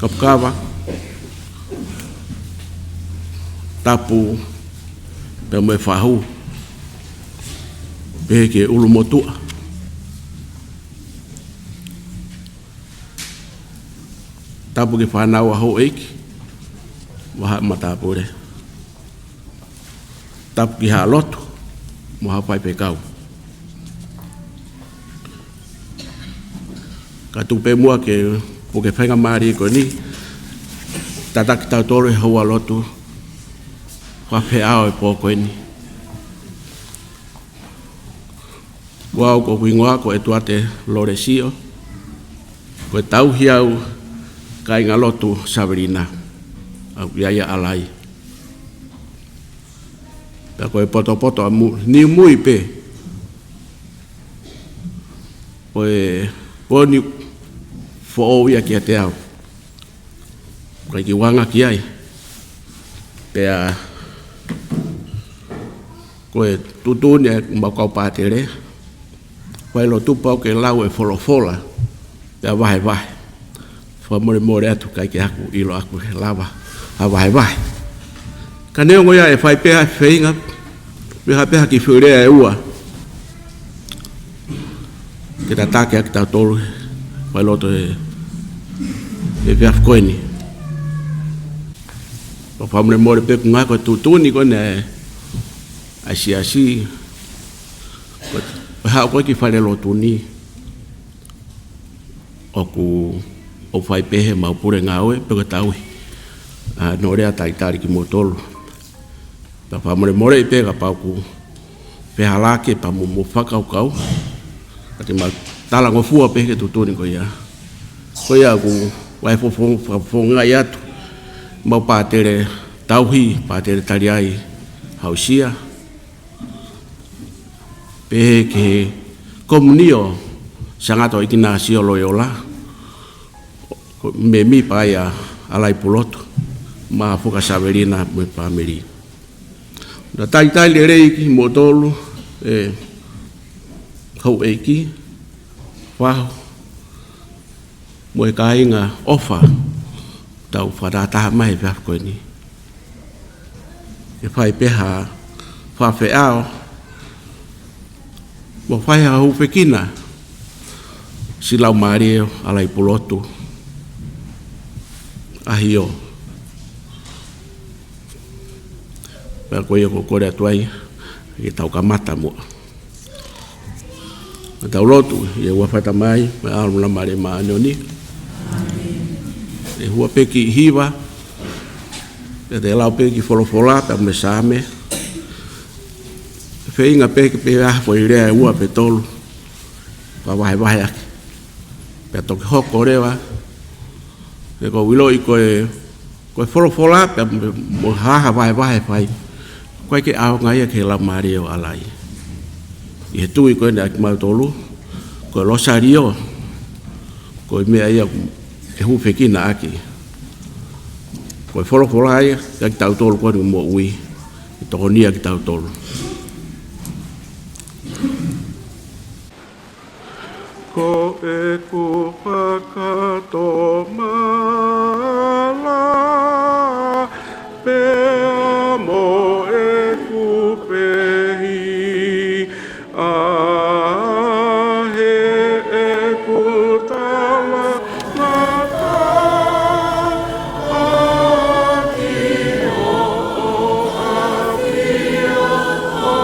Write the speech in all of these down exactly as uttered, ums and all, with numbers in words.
Tapu Kava, tapu pea mo e fahu, pehē ki he ʻulumotuʻa. Tapu ki he fānau ʻa houʻeiki mo haʻa matāpule. Tapu ki haʻa lotu mo haʻa faifekau. Kae tuku pē muʻa ke puke faingamālie ko eni, tataki kitautolu he houa lotu fakafeʻao e pō ko eni. Ko au ko hoku hingoa ko ʻEtuate Lolesio, ko e tauhi au ʻa e kāingalotu Savelina, ʻoku ʻi ai ʻa ʻAlai. Pea ko e potopoto ʻa mu-, Niumui pē, ko e pō ni foʻou ia kiate au. ʻIkai ke u anga ki ai. Pea ko e tuʻutuʻuni ʻa ʻemau kau pātele, fai lotu pau ke lau e folofola pea vahevahe. Fakamolemole atu ʻikai ke u ʻilo ʻaʻaku ke lava ha vahevahe. Ka neongo ia, ʻe fai pē ha feinga, pe ha pē ha kiʻi foʻi lea ʻe ua ke tataki ʻa kitautolu, fai lotu he, he efiafi ko eni. Pea fakamolemole pē, ko e ngaahi, ko e tuʻutuʻuni ko eni ʻa e siasi, ko e, ko e haʻu ko ē ki fale lotu ni, ʻoku, ʻoku fai pē heʻemau pule ngāue, pe ko e tauhi. ʻA, nō lea talitali kimoutolu. Pea fakamolemoleʻi pē kapau ʻoku fehālaaki pea mo, mo fakakaukau, ka te mau talangofua pē ki he tuʻutuʻuni ko ia. Ko ia ʻoku ou fakafofonga, fakafofongaʻi atu ʻemau pātele tauhi, pātele taliai hausia, pehē ki he komiunitī ʻo Sangato ʻIkinasio Loiola, ko e mēmipa ia ʻa ʻAlai Pulotu, Maʻafuka Savelina mo e fāmili. Naʻa talitali lelei kimoutolu, ʻe houʻeiki, fahu, mo e kāinga ʻofa, tau fakatahataha mai he efiafi ko eni. ʻE fai pē ha fakafeʻao, mo fai ha hūfekina siʻi laumālie ʻo ʻAlai Pulotu, ʻAhio. Pea ko ia ʻoku ou kole atu ai ke tau kamata muʻa. Ka tau lotu. ʻI he huafa ʻo e Tamai, mo e ʻAlo mo e Laumālie Māʻoniʻoni. ʻE hū pē kiʻi hiva, pea te lau pē kiʻi folofola pea mo e Saame. Feinga pē ke pehē ha foʻi lea ʻe ua pe tolu, fakavahevaheʻaki, pea toki hoko leva. He ʻoku ou ʻiloʻi ko e, ko e folofola pea mo, mo ha vahevahe ʻe fai, ʻoku ʻikai ke ʻaonga ia ki he laumālie ʻo ʻAlai. ʻI he tui ko eni ʻa kimautolu, ko e Losālio ko e meʻa ia ʻe hūfekina ʻaki. Ko e folofola ia kiate kitautolu ko eni moʻui, ʻe tokoni ia kiate kitautolu. Ko ʻeku fakatomala pea mo ʻeku pehi, ʻa ē ʻeku talangata ʻaki hoʻo ʻafio ʻo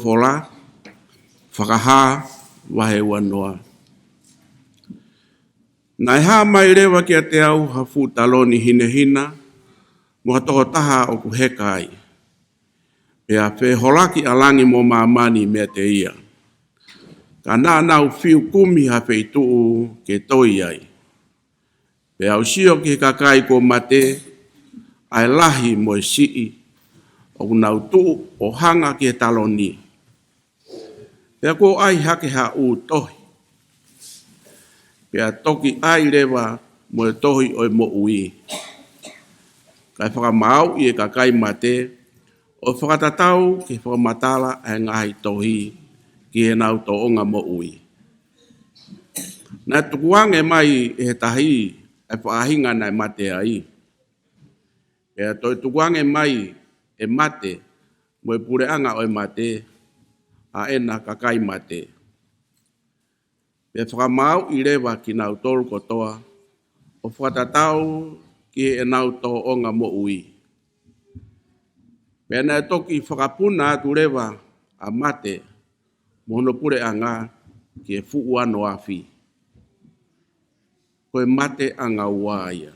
Folofola, Fakahā, vahe uanoa. Naʻe hā mai leva kiate au ha fuʻu taloni hinehina, mo ha tokotaha ʻoku heka ai. Pea feholaki ʻa langi mo māmani meiate ia. Ka naʻa nau fiu kumi ha feituʻu ke toi ai. Pea u sio ki he kakai kuo mate, ʻa e lahi mo e siʻi, ʻoku nau tuʻu ʻo hanga ki he taloni. Pea kuo ʻai hake ha ʻū tohi. Pea toki ʻai leva mo e tohi ʻo e moʻui. Kae fakamāuʻi e kakai mate, ʻo fakatatau ki he fakamatala ʻa e ngaahi tohi ki heʻenau tōʻonga moʻui. Naʻe tukuange mai ʻe he tahi ʻa e faʻahinga naʻe mate ai. Pea toe tukuange mai ʻe mate, mo e puleʻanga ʻo e mate, ʻa ʻena kakai mate. Pea fakamāuʻi leva kinautolu kotoa, ʻo fakatatau ki heʻenau tōʻonga moʻui. Pea naʻe toki fakapuna atu leva ʻa mate, mo hono puleʻanga ki he fuʻu ano afi. Ko e mate ʻanga ua ia.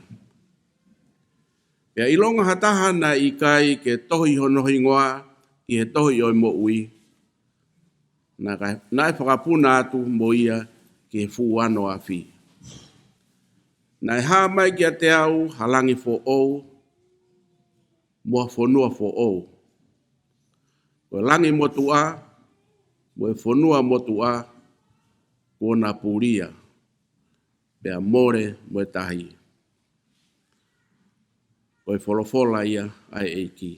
Pea ʻilonga ha taha naʻe ʻikai ke tohi hono hingoa ki he tohi ʻo e moʻui, naʻe, naʻe fakapuna atu mo ia ki he fuʻu ano afi. Naʻe hā mai kiate au ha langi foʻou, mo ha fonua foʻou. Ko e langi motuʻa, mo e fonua motuʻa, kuo na pulia, pea mole mo e tahi. Ko e folofola ia ʻa e ʻEiki.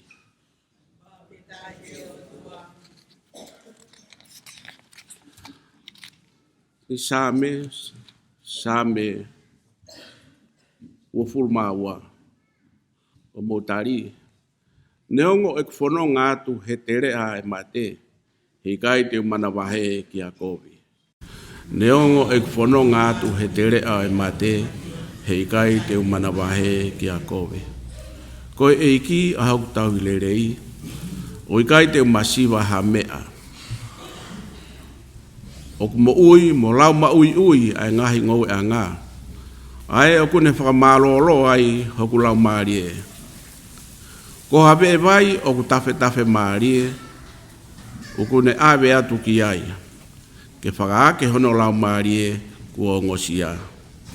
ʻI Saame, Saame uofulu mā ua, ʻoku mou tali. Neongo ʻeku fononga atu he teleʻa ʻa e mate, heʻikai te u manavahē ki ha kovi. Neongo ʻeku fononga atu he teleʻa ʻa e mate, heʻikai te u manavahē ki ha kovi. Ko e ʻEiki ʻa hoku tauhi lelei, ʻoku ʻikai te u masiva ha meʻa. ʻOku moʻui mo laumaʻuiʻui ʻa e ngaahi ngoueʻanga, ʻa ē ʻoku ne fakamālōlō ai hoku laumālie. Ko ha veʻe vai ʻoku tafetafe mālie, ʻoku ne ʻave atu ki ai, ke fakaake hono laumālie kuo ongosia.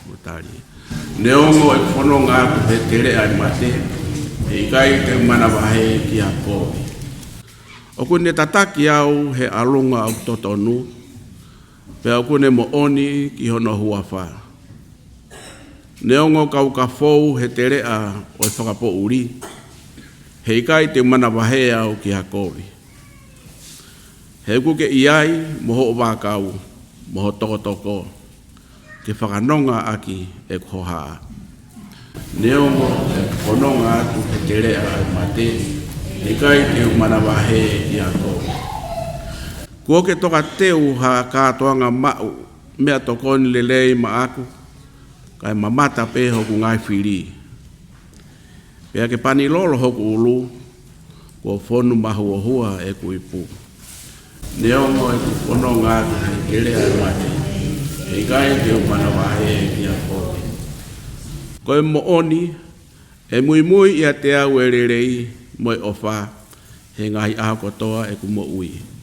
Mo tali. Neongo ʻeku fononga atu he teleʻa ʻa e mate, heʻikai te u manavahē ki ha kovi. ʻOku ne tataki au he ʻalunga ʻoku totonu, pea ʻoku ne moʻoni ki hono huafa. Neongo kau ka fou he teleʻa ʻo e fakapoʻuli, heʻikai te u manavahē au ki ha kovi. He ʻoku ke ʻi ai mo hoʻo vaʻakau, mo ho tokotoko, ke fakanonga ʻaki ʻeku hohaʻa. Neongo ʻeku fononga atu he teleʻa ʻa e mate, heʻikai te u manavahē ki ha kovi. Kuo ke tokateu ha kātoanga maʻu meʻatokoni lelei maʻaku, kae mamata pē hoku ngaahi fili. Pea ke pani lolo hoku ʻulu, kuo fonu mahuohua ʻeku ipu. Neongo ʻeku fononga atu he teleʻa ʻa e mate, heʻikai te u manavahē ki ha kovi. Ko e moʻoni, ʻe muimui ʻiate au ʻa e lelei mo e ʻofa, he ngaahi ʻaho kotoa ʻeku moʻui.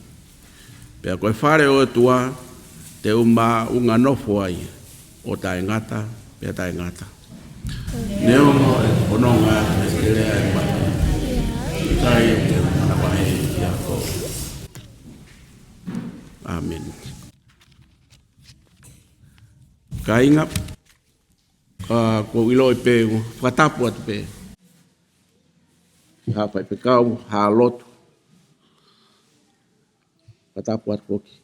Pea ko e fale ʻo e ʻOtua, te u maʻunga nofo ai, ʻo taʻengata, pea taʻengata. Neongo ʻeku fononga atu he teleʻa ʻa e mate, heʻikai te u manavahē ki ha kovi. ʻĀmeni. Kāinga, ʻa, ʻoku ou ʻiloʻi pē, fakatapu atu pē. Ki ha faifekau, ha lotu. Fakatapu atu foki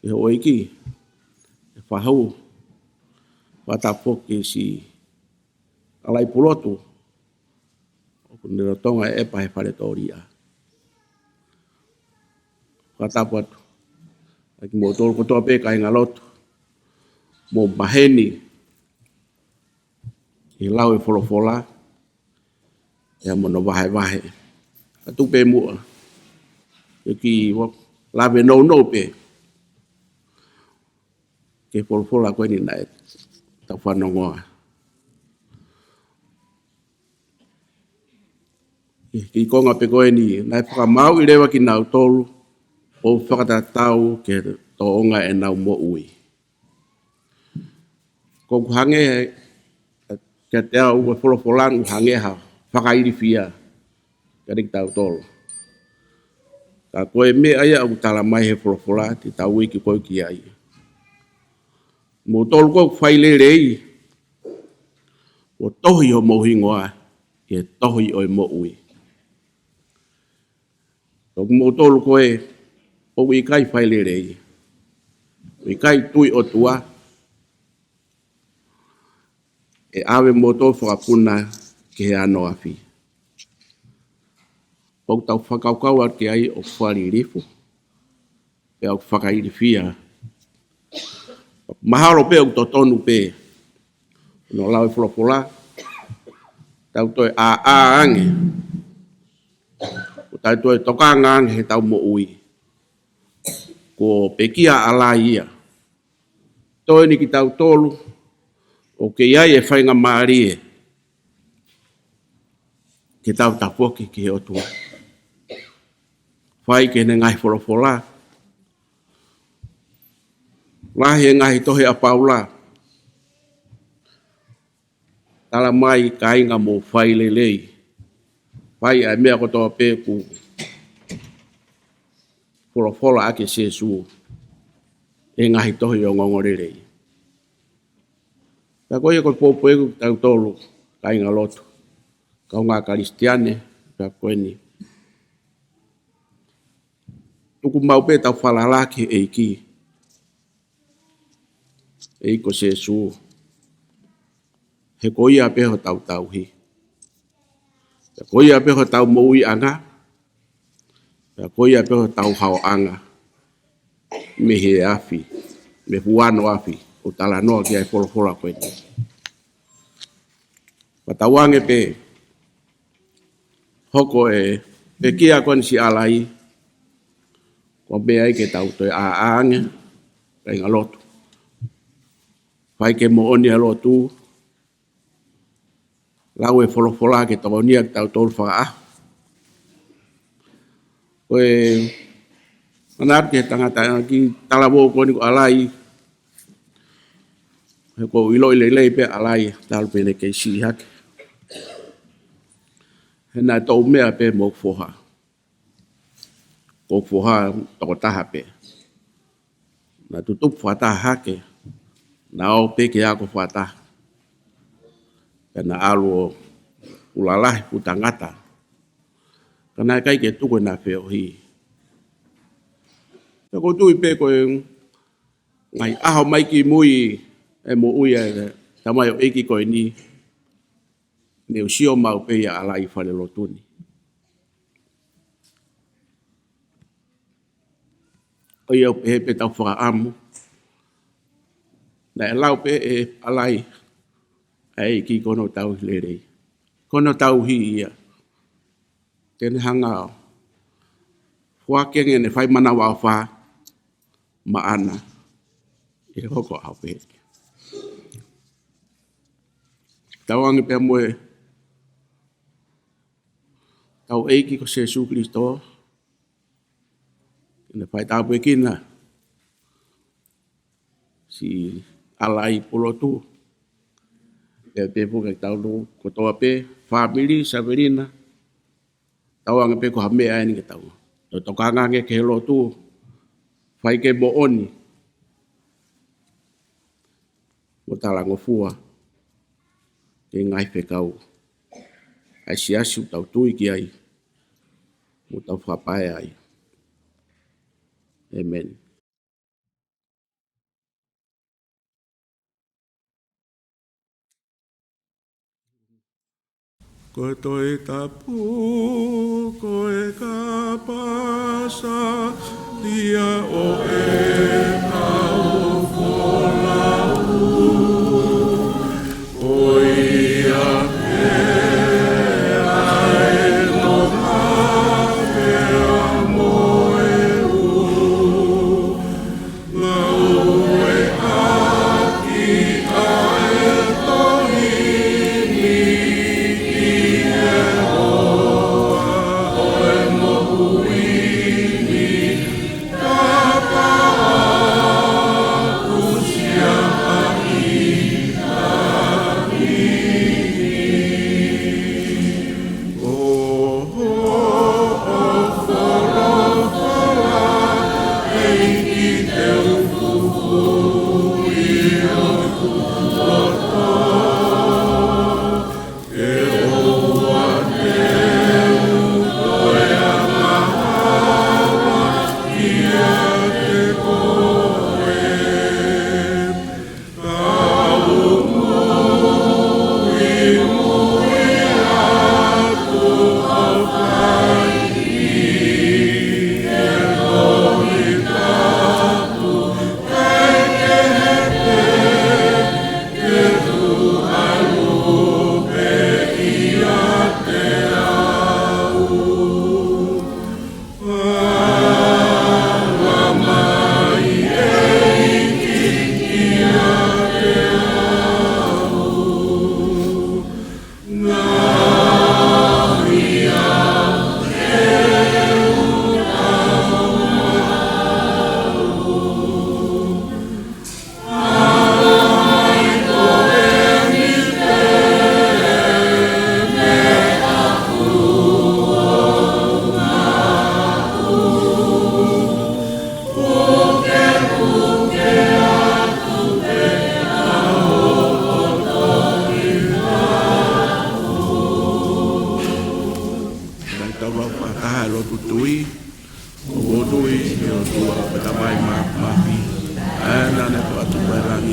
ki he ʻEiki, ʻe fahu. Fakatapu foki ki siʻi ʻalai pulotu ʻoku ne lolotonga ʻepa he fale tōlia. Fakatapu atu ʻa kimoutolu kotoa pē kāinga lotu, mou maheni ʻi he lau ʻa e folofola, ʻi he mono vahevahe. Ka tuku pē muʻa, ke u kiʻi lave nounou pē ki he folofola ko eni naʻe tau fanongoa. Ki he konga pē ko eni, naʻe fakamāuʻi leva kinautolu ʻo fakatatau ki he tōʻonga ʻenau moʻui. ʻOku hangē kiate au ʻa e folofola ʻoku hangē ha fakailifia kiate kitautolu. Ka ko e meʻa ia ʻoku tala mai he folofola te tau iiki ko ē ki ai. Moutolu ko ē ʻoku fai lelei, ʻoku tohi homou hingoa ʻi he tohi ʻo e moʻui. Ka ko moutolu ko ē ʻoku ʻikai fai lelei, ʻikai tui ʻOtua, ʻe ʻave moutolu fakapuna ki he ano afi. ʻOku tau fakakaukau atu ki ai ʻoku fakalilifu, pea ʻoku fakailifia. Mahalo pē ʻoku totonu pē, ʻo lau e folofola, tau toe ʻāʻā ange, ʻo tau toe tokanga ange he tau moʻui. Kuo pekia ʻa ʻAlai ia. Toe ʻeni kitautolu, ʻoku ʻi ai e faingamālie ke tau tafoki ki he ʻOtua. Fai ki heʻene ngaahi folofola. Lahi e ngaahi tohi ʻa Paula. Tala mai, kāinga, mou fai lelei. Fai ʻa e meʻa kotoa pē ʻoku folofola ʻaki ʻe Sīsū ʻi he ngaahi tohi ongoongolelei. Pea ko ia ko e pōpoaki kiate kitautolu, kāingalotu, kaungā Kalisitiane, pea ko eni. Tuku maʻu pē ʻetau falala ki he ʻEiki. ʻEiki ko Sīsū. He ko ia pē hotau tauhi. He ko ia pē hotau moʻuiʻanga. He ko ia pē hotau haoʻanga. Mei he afi, mei he fuʻu ano afi, ʻoku talanoa ki ai e folofola ko eni. Pea tauange pē, hoko e pekia ko eni siʻi ʻAlai, ko e meʻa ia ke tau toe ʻāʻā ange, kāingalotu. Fai ke moʻoni ʻa e lotu, lau e folofola ke tokoniʻi kitautolu fakaʻaho. Ko e manatu ki he tangata, ki he talavou ko eni ko ʻAlai. He ʻoku ou ʻiloʻi lelei pē ʻa ʻAlai, talu pē ʻene kei siʻi hake. He naʻe toʻu meʻa pē mo hoku foha. Ko hoku foha tokotaha pē. Naʻa tutupu fakataha hake, naʻa ō pē ke ako fakataha. Pea naʻa ʻalu ʻo ulalahi fuʻu tangata. Ka naʻe ʻikai ke tuku ʻena feohi. Pea ʻoku ou tui pē ko e ngaahi ʻaho mai ki mui e moʻui ʻa e tamaioʻeiki ko eni, ne u sio maʻu pē ia ʻa ʻAlai ʻi falelotu ni. ʻOku ou pehē pē ʻetau fakaʻamu. Naʻe lau pē ʻe ʻAlai ʻa e ʻEiki ko hono tauhi lelei. Ko hono tauhi ia. Te ne hanga ʻo foaki ange ʻene fai manavaʻofa maʻana ʻi he hoko ʻaho pē. Tauange pē mo e tau ʻEiki ko Sīsū Kalaisi, ke ne faitāpuekina siʻi ʻAlai Pulotu. Pea pehē foki kitautolu kotoa pē, fāmili, Savelina. Tauange pē ko ha meʻa ʻeni ke tau tokanga ange ki he lotu, fai ke moʻoni mo talangofua ki he ngaahi fekau ʻa e siasi ʻoku tau tui ki ai, mo tau fakapae ai. ʻĒmeni. Ko e Tohi Tapu, ko e kapa sātia ʻo e kau folau. Ko ia pē ʻa e ʻilo ʻa e ʻaho mo e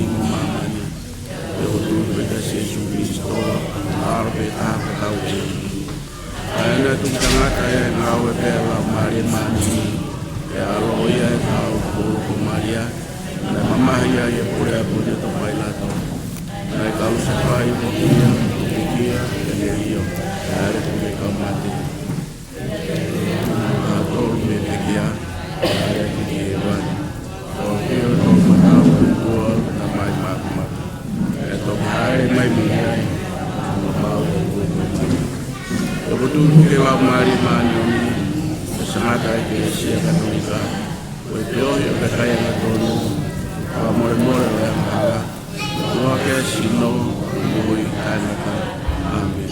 ʻi māmani. Pea ʻoku tuʻu pē kia Sīsū Kalaisi, ʻa e ʻAlo pē taha kuo tau ʻEiki. ʻA ia naʻe tuku tangata, ʻa ia naʻe ngāue pē ʻa e Laumālie Māʻoniʻoni, ʻa e ʻAlo ia ʻo e Kau Lotu ko Malia, naʻe mamahi ai ʻi he puleako ʻo Pōtio Pailato. Naʻe kalusefai, ʻo pekia, ʻe lelio, ʻo ʻalu ki he kau mate. Naʻe tolu mei he pekia, ʻo ʻalu ki hēvani. ʻO ʻafio ʻi he toko fakaʻofoʻofa ʻo e Tamai Mafimafi. ʻE toki hāʻele mai mei ai, ʻo pau ʻo e kupu. ʻOku tuʻu ki he Laumālie Māʻoniʻoni, ʻe sangata ʻa e ʻEkelesia Katolika, ʻo e feohi ʻo e kakai angatonu, fakamolemole ʻo e angahala, ʻo e ʻohake ʻa e sino, moʻui taʻengata. ʻĀmeni.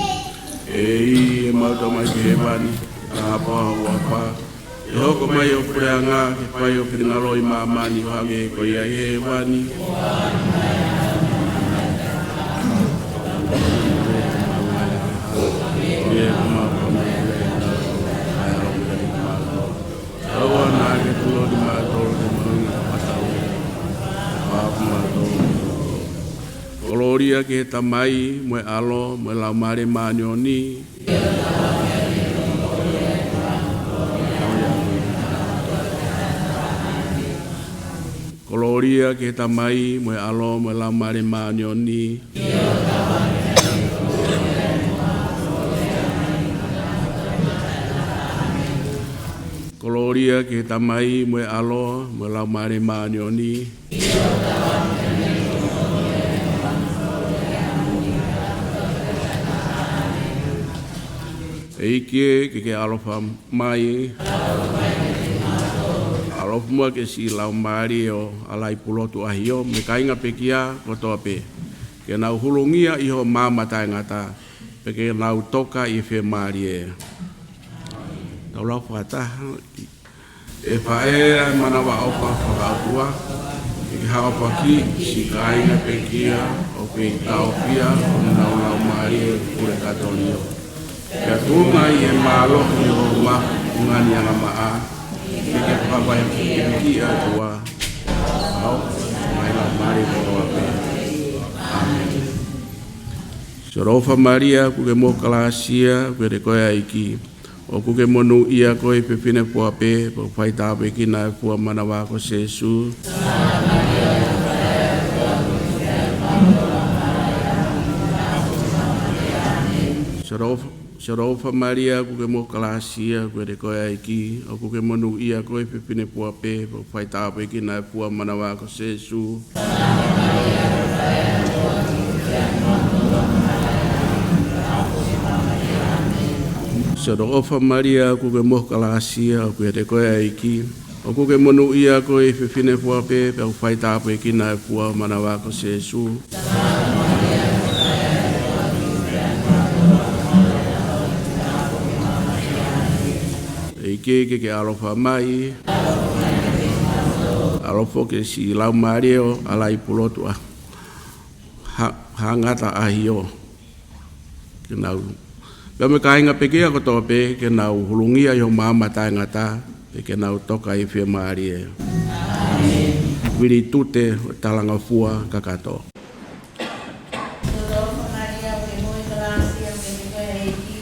ʻEiki, ʻemau Tamai ʻoku ʻi hēvani, ʻoku ʻafio ʻi ho huafa, ke hoko mai hoʻo puleʻanga, ke fai hoʻo finangalo ʻi māmani ʻo hangē ko ia ʻi hēvani. Kolōlia ki he Tamai, mo e ʻAlo, mo e Laumālie Māʻoniʻoni. Kolōlia ki he Tamai, mo e ʻAlo, mo e Laumālie Māʻoniʻoni. Kolōlia ki he Tamai, mo e ʻAlo, mo e Laumālie Māʻoniʻoni. ʻEiki, ke ke ʻaloʻofa mai. ʻAloʻofa muʻa ki he siʻi Laumālie ʻo ʻAlai Pulotu ʻAhio, mo e kāinga pekia kotoa pē, ke nau hulungia ʻi ho maama taʻengata, pea ke nau toka ʻi he fiemālie. Tau lau fakataha. ʻE Faʻē, ʻa e manavaʻofa fakaʻotua, ke ke hāʻofaki siʻi kāinga pekia ʻoku kei taʻofia ʻo honau laumālie ʻi he pule katolio. Pea tuʻunga ʻi he mālohi ʻo ho Mafi ʻUngāʻangamaʻa, ke ke fakavaivai ki he ʻOtua, ʻa e laumālie kotoa pē. ʻĀmeni. Siʻotoʻofa Malia, ʻoku ke mo kalāsia, ʻoku ʻiate koe ʻa e ʻEiki. ʻOku ke monūʻia koe ʻi he fefine fua pē, pea ʻoku faitāpuekina ʻa e fua ʻo ho manava ko Sēsū. Siʻotoʻofa, siʻotoʻofa Malia, ʻoku ke mo kalāsia, ʻoku ʻiate koe ʻa e ʻEiki. ʻOku ke monūʻia koe ʻi he fefine fua pē, pea ʻoku faitāpuekina ʻa e fua ʻo ho manava ko Sēsū. Siʻotoʻofa Malia, ʻoku ke mo kalāsia, ʻoku ʻiate koe ʻa e ʻEiki. ʻOku ke monūʻia koe ʻi he fefine fua pē, pea ʻoku faitāpuekina ʻa e fua ʻo ho manava ko Sēsū. ʻEiki, ke ke ʻaloʻofa mai. ʻAloʻofa ki he siʻi Laumālie ʻo ʻAlai Pulotu ʻa, ha, Hangata ʻAhio. Ke nau, pea mo e kāinga pekia kotoa pē, ke nau hulungia ʻi ho maama taʻengata, pea ke nau toka ʻi he fiemālie. Vili Tute ʻo e Talangofua kakato. Siʻotoʻofa Malia, ʻoku ke mo kalāsia, ʻoku ʻiate koe ʻa e ʻEiki.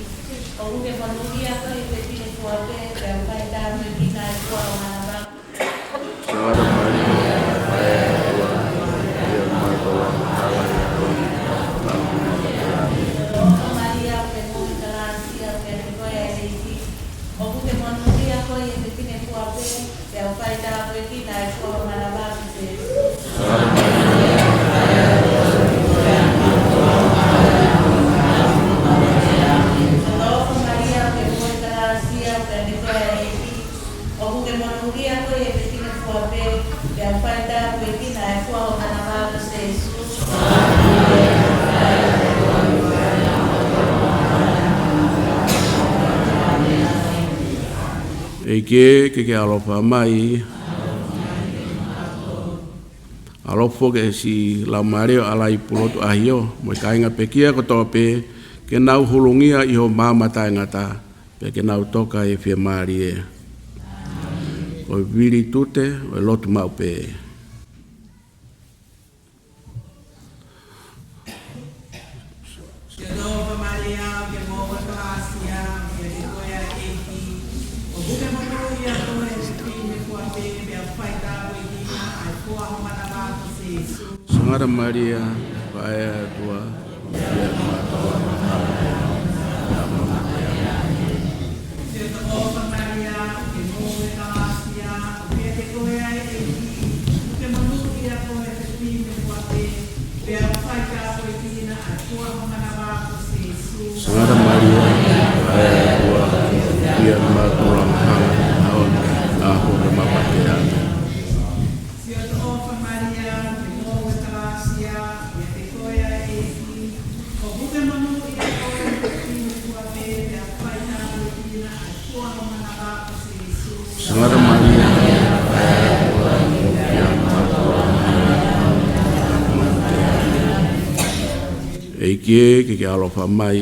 ʻOku ke monūʻia koe ʻi he fefine fua pē, pea ʻoku faitāpuekina ʻa e fua ʻo ho manava. Siʻotoʻofa Malia, ʻoku ke mo kalāsia, ʻoku ʻiate koe ʻa e ʻEiki. ʻOku ke monūʻia koe ʻi he fefine fua pē, pea ʻoku faitāpuekina ʻa e fua ʻo ho manava ko Sēsū. Siʻotoʻofa Malia, ʻoku ke mo kalāsia, ʻoku ʻiate koe ʻa e ʻEiki. ʻOku ke monūʻia koe ʻi he fefine fua pē, pea ʻoku faitāpuekina ʻa e fua ʻo ho manava ko Sēsū. ʻEiki, ke ke ʻaloʻofa mai. ʻAloʻofa ki he siʻi Laumālie ʻo ʻAlai Pulotu ʻAhio, mo e kāinga pekia kotoa pē, ke nau hulungia ʻi ho maama taʻengata, pea ke nau toka ʻi he fiemālie. Ko e Vili Tute ʻo e Lotu Maʻu Pē. Sangata Malia, Faʻē ʻa e ʻOtua, ʻoua te ke mātuʻaki. Siʻoto ʻofa Malia, ke moʻui ʻa e kalāsia, ʻoku ʻiate koe ʻa e ʻEiki, ʻoku ke monūʻia koe ʻi he fefine fua pē, pea ʻoku faitāpuekina ʻa e fua ʻo ho manava ko Sīsū. Sangata Malia, Faʻē ʻa e ʻOtua, ʻoua te ke mātuʻaki, ʻaho ni mo e ʻaho ʻo ʻemau mate. ʻĀmeni. Siʻoto ʻofa Malia, ke moʻui ʻa e kalāsia, ʻoku ʻiate koe ʻa e ʻEiki, ʻoku ke monūʻia koe ʻi he fefine fua pē, pea ʻoku faitāpuekina ʻa e fua ʻo ho manava ko Sīsū. Sangata Malia, Faʻē ʻa e ʻOtua, ʻoua te ke mātuʻaki. ʻEiki ē, ke ke ʻaloʻofa mai.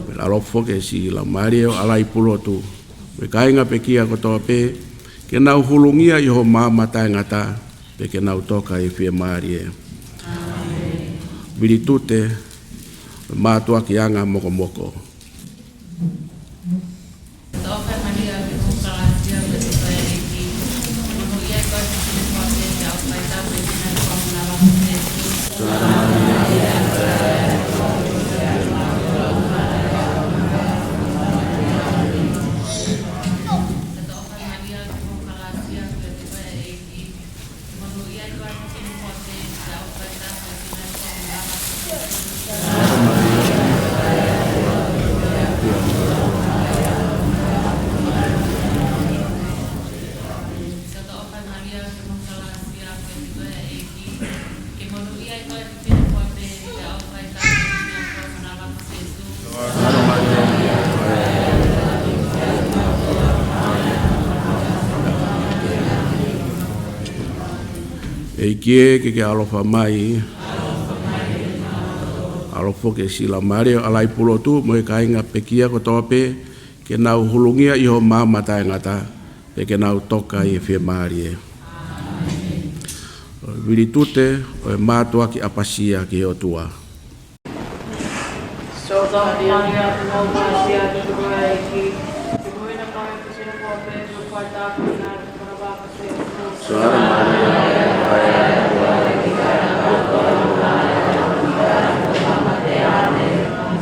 Pea ʻaloʻofa foki ʻa e Siʻi Laumālie ʻo e ʻAlai Pulotu, mo e kāinga pekia kotoa pē, ke nau hulungia ʻi ho maama taʻengata, pea ke nau toka ʻi he fiemālie. Vilitute, mātuʻakiʻanga mokomoko. Siʻoto ʻofa Malia, ke moʻui ʻa e kalāsia, ʻoku ʻiate koe ʻa e ʻEiki, ke monūʻia koe ʻi he fefine fua pē, pea ʻoku faitāpuekina ʻa e fua ʻo ho manava ko Sīsū. Siʻoto ʻofa Malia, ke moʻui ʻa e kalāsia, ʻoku ʻiate koe ʻa e ʻEiki, ke monūʻia koe ʻi he fefine fua pē, pea ʻoku faitāpuekina ʻa e fua ʻo ho manava ko Sīsū. Siʻoto ʻofa Malia, ke moʻui ʻa e kalāsia, ʻoku ʻiate koe ʻa e ʻEiki, ke monūʻia koe ʻi he fefine fua pē, pea ʻoku faitāpuekina ʻa e fua ʻo ho manava ko Sīsū. ʻEiki ē, ke ke ʻaloʻofa mai. ʻAloʻofa foki ʻa e Siʻi Laumālie ʻo e ʻAlai Pulotu, mo e kāinga pekia kotoa pē, ke nau hulungia ʻi ho maama taʻengata, pea ke nau toka ʻi he fiemālie. Vilitute ʻo e mātuʻaki ʻapasia ki he ʻOtua. Siʻoto ʻofa Malia, ke moʻui ʻa e kalāsia, ʻoku ʻiate koe ʻa e ʻEiki, ke monūʻia koe ʻi he fefine fua pē, pea ʻoku faitāpuekina ʻa e fua ʻo ho manava ko Sīsū. Sangata Malia, Faʻē ʻa e ʻOtua, ʻoua te ke mātuʻaki.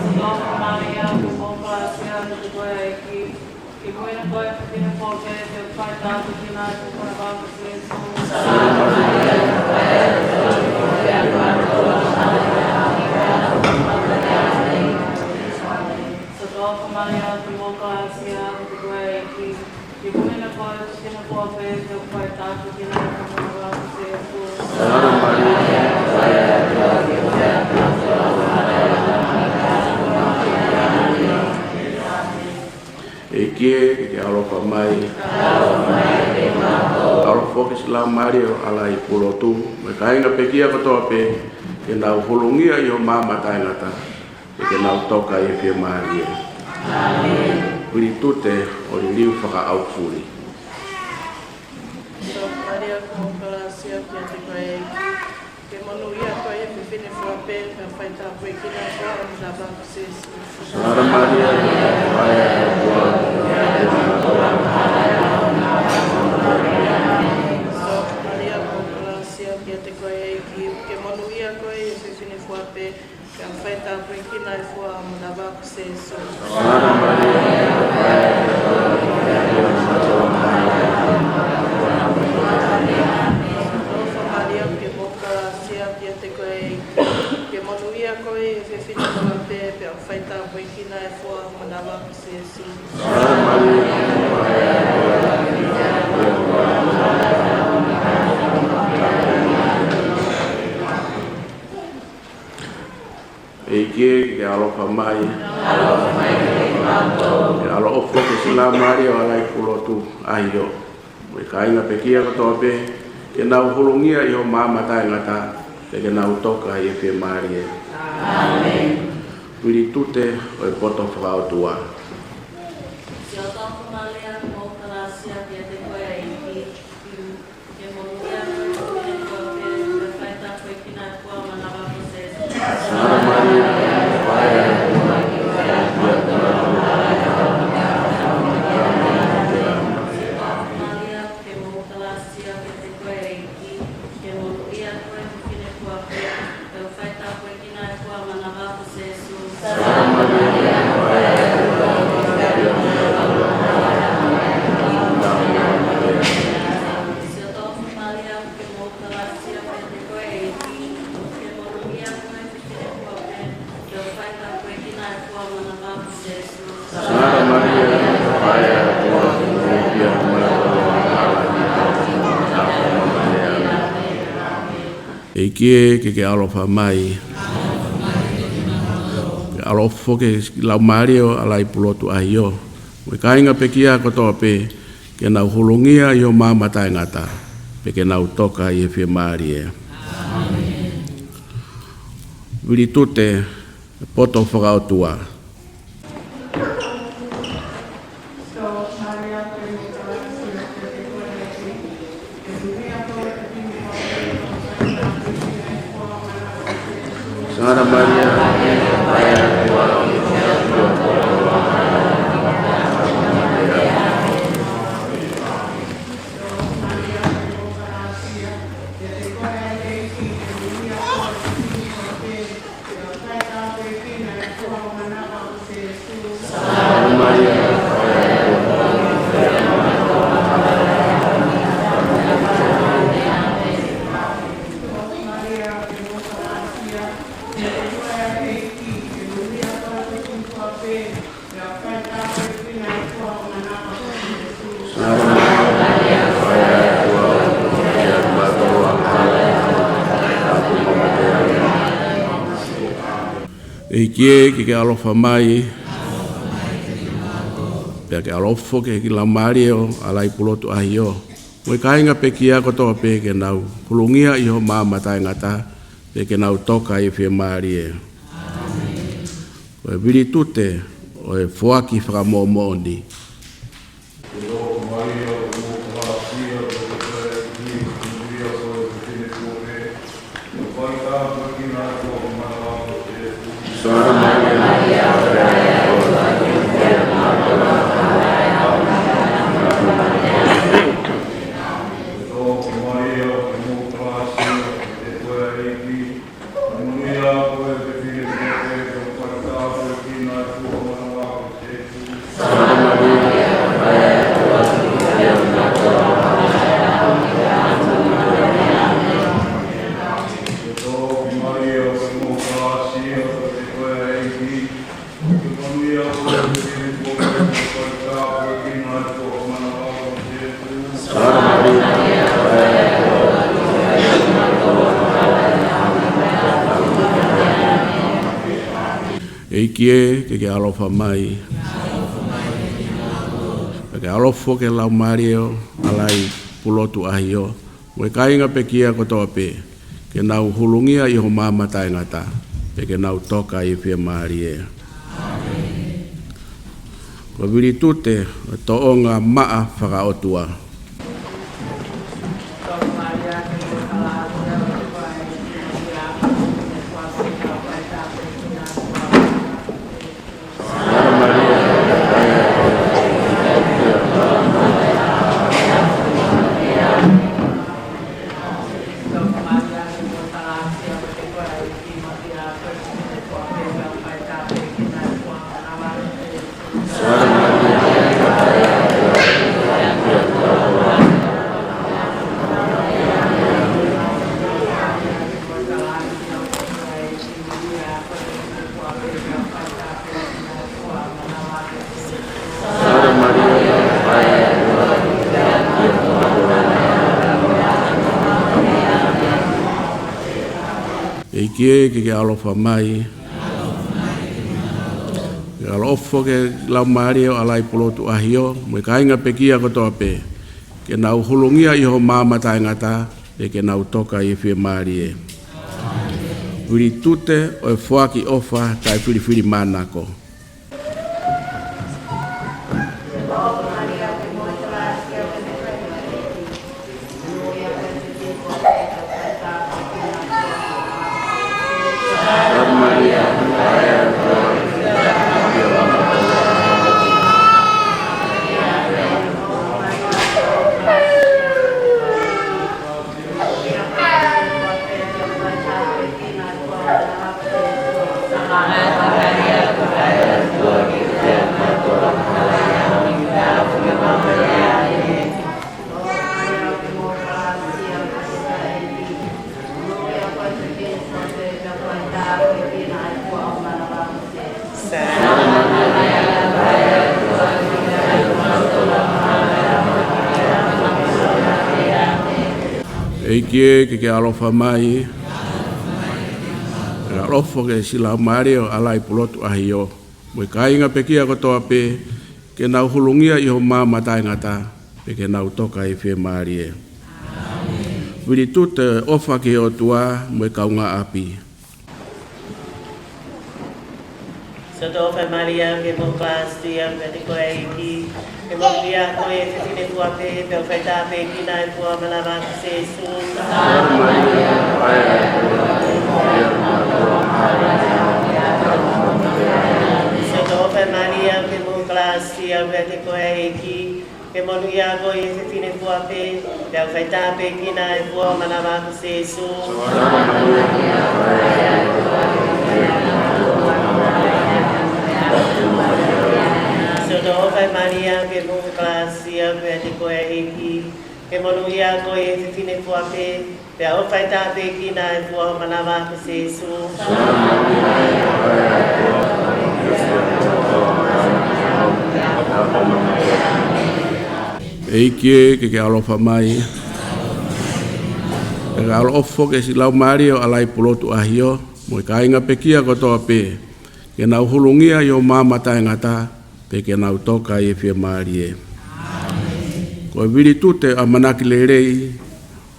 Siʻoto ʻofa Malia, ke moʻui ʻa e kalāsia, ʻoku ʻiate koe ʻa e ʻEiki, ke monūʻia koe ʻi he fefine fua pē, pea ʻoku faitāpuekina ʻa e fua ʻo ho manava ko Sīsū. Siʻoto ʻofa Malia, ke moʻui ʻa e kalāsia, ʻoku ʻiate koe ʻa e ʻEiki, ke monūʻia koe ʻi he fefine fua pē, pea ʻoku faitāpuekina ʻa e fua ʻo ho manava ko Sīsū. Sangata Malia, Faʻē ʻa e ʻOtua, ʻoua te ke mātuʻaki. ʻEiki ē, ke ke ʻaloʻofa mai. ʻAloʻofa foki ʻa e Siʻi Laumālie ʻo e ʻAlai Pulotu, mo e kāinga pekia kotoa pē, ke nau hulungia ʻi ho maama taʻengata, pea ke nau toka ʻi he fiemālie. Vilitute ʻo e liliu fakaʻaufuli. Siʻoto ʻofa Malia, ke moʻui ʻa e kalāsia, ʻoku ʻiate koe ʻa e ʻEiki, ke monūʻia koe ʻi he fefine fua pē, pea ʻoku faitāpuekina ʻa e fua ʻo ho manava ko Sīsū. Sangata Malia, Faʻē ʻa e ʻOtua, ʻoua te ke mātuʻaki. Siʻoto ʻofa Malia, ke moʻui ʻa e kalāsia, ʻoku ʻiate koe ʻa e ʻEiki, ke monūʻia koe ʻi he fefine fua pē, pea ʻoku faitāpuekina ʻa e fua ʻo ho manava ko Sīsū. Sangata Malia, Faʻē ʻa e ʻOtua, ʻoua te ke mātuʻaki. Siʻoto ʻofa Malia, ke moʻui ʻa e kalāsia, ʻoku ʻiate koe ʻa e ʻEiki, ke monūʻia koe ʻi he fefine fua pē, pea ʻoku faitāpuekina ʻa e fua ʻo ho manava ko Sīsū. Sangata Malia, Faʻē ʻa e ʻOtua, ʻoua te ke mātuʻaki. ʻEiki ē, ke ke ʻaloʻofa mai. ʻAloʻofa mai kiate kimautolu. Ke ʻaloʻofa foki ʻa e Siʻi Laumālie ʻo e ʻAlai Pulotu, ʻa ia ʻoku, mo e kāinga pekia kotoa pē, ke nau hulungia ʻi ho maama taʻengata, pea ke nau toka ʻi he fiemālie. ʻĀmeni. Vilitute ʻo e poto fakaʻotua. Siʻoto ʻofa Malia, ke moʻui ʻa e kalāsia, ʻoku ʻiate koe ʻa e ʻEiki, ke monūʻia koe ʻi he fefine fua pē, pea ʻoku faitāpuekina ʻa e fua ʻo ho manava ko Sīsū. Sangata Malia, Faʻē ʻa e ʻOtua, ʻoua te ke mātuʻaki. Siʻoto ʻofa Malia, ke moʻui ʻa e kalāsia, ʻoku ʻiate koe ʻa e ʻEiki, ʻEiki ē, ke ke ʻaloʻofa mai. Ke ʻaloʻofa foki ki he laumālie ʻo ʻAlaipulotu ʻAhio, mo e kāinga pekia kotoa pē, ke nau hulungia ʻi ho maama taʻengata, pea ke nau toka ʻi he fiemālie. Vilitute, poto fakaʻotua. Santa Maria, ʻEiki ē, ke ke ʻaloʻofa mai, pea ke ʻaloʻofa foki ki he laumālie ʻo ʻAlaipulotu ʻAhio, mo e kāinga pekia kotoa pē, ke nau hulungia ʻi ho maama taʻengata, pea ke nau toka ʻi he fiemālie. Ko e vilitute ʻo e foaki fakamoʻomoʻoni. ʻEiki ē, ke ke ʻaloʻofa mai, pea ke ʻaloʻofa foki ki he laumālie ʻo ʻAlaipulotu ʻAhio, mo e kāinga pekia kotoa pē, ke nau hulungia ʻi ho maama taʻengata, pea ke nau toka ʻi he fiemālie. Ko e vilitute ʻo e tōʻonga maʻa fakaʻotua. ʻEiki ē, ke ke ʻaloʻofa mai, ke ʻaloʻofa foki ki he laumālie ʻo ʻAlaipulotu ʻAhio, mo e kāinga pekia kotoa pē, ke nau hulungia ʻi ho maama taʻengata, pea ke nau toka ʻi he fiemālie. Vilitute ʻo e foaki ʻofa taʻefilifilimānako. ʻEiki ē, ke ke ʻaloʻofa mai, Kae ʻaloʻofa ki he siʻi laumālie ʻo ʻAlaipulotu ʻAhio, mo e kāinga pekia kotoa pē, ke nau hulungia ʻi ho maama taʻengata, pea ke nau toka ʻi he fiemālie. Vilitute ʻofa ki he ʻOtua mo e kaungāʻapi. Siʻoto ʻofa Malia, ʻoku ke mohu kalāsia, ʻoku ʻiate koe ʻa e ʻEiki. ʻOku ke monūʻia koe ʻi he fefine fua pē, pea ʻoku faitāpuekina ʻa e fua ʻo ho manava ko Sēsū. Siʻoto ʻofa Malia, ʻoku ke mohu kalāsia, ʻoku ʻiate koe ʻa e ʻEiki. ʻOku ke monūʻia koe ʻi he fefine fua pē, pea ʻoku faitāpuekina ʻa e fua ʻo ho manava ko Sēsū. Siʻoto ʻofa Malia, ʻoku ke mohu kalāsia, ʻoku ʻiate koe ʻa e ʻEiki. ʻOku ke monūʻia koe ʻi he fefine fua pē, pea ʻoku faitāpuekina ʻa e fua ʻo ho manava ko Sēsū. ʻEiki ē, ke ke ʻaloʻofa mai. Kae ʻaloʻofa ki he siʻi laumālie ʻo ʻAlaipulotu ʻAhio, mo e kāinga pekia kotoa pē, ke nau hulungia ʻi ho maama taʻengata, pea ke nau toka ʻi he fiemālie. Ko e vilitute ʻo e ʻamanaki lelei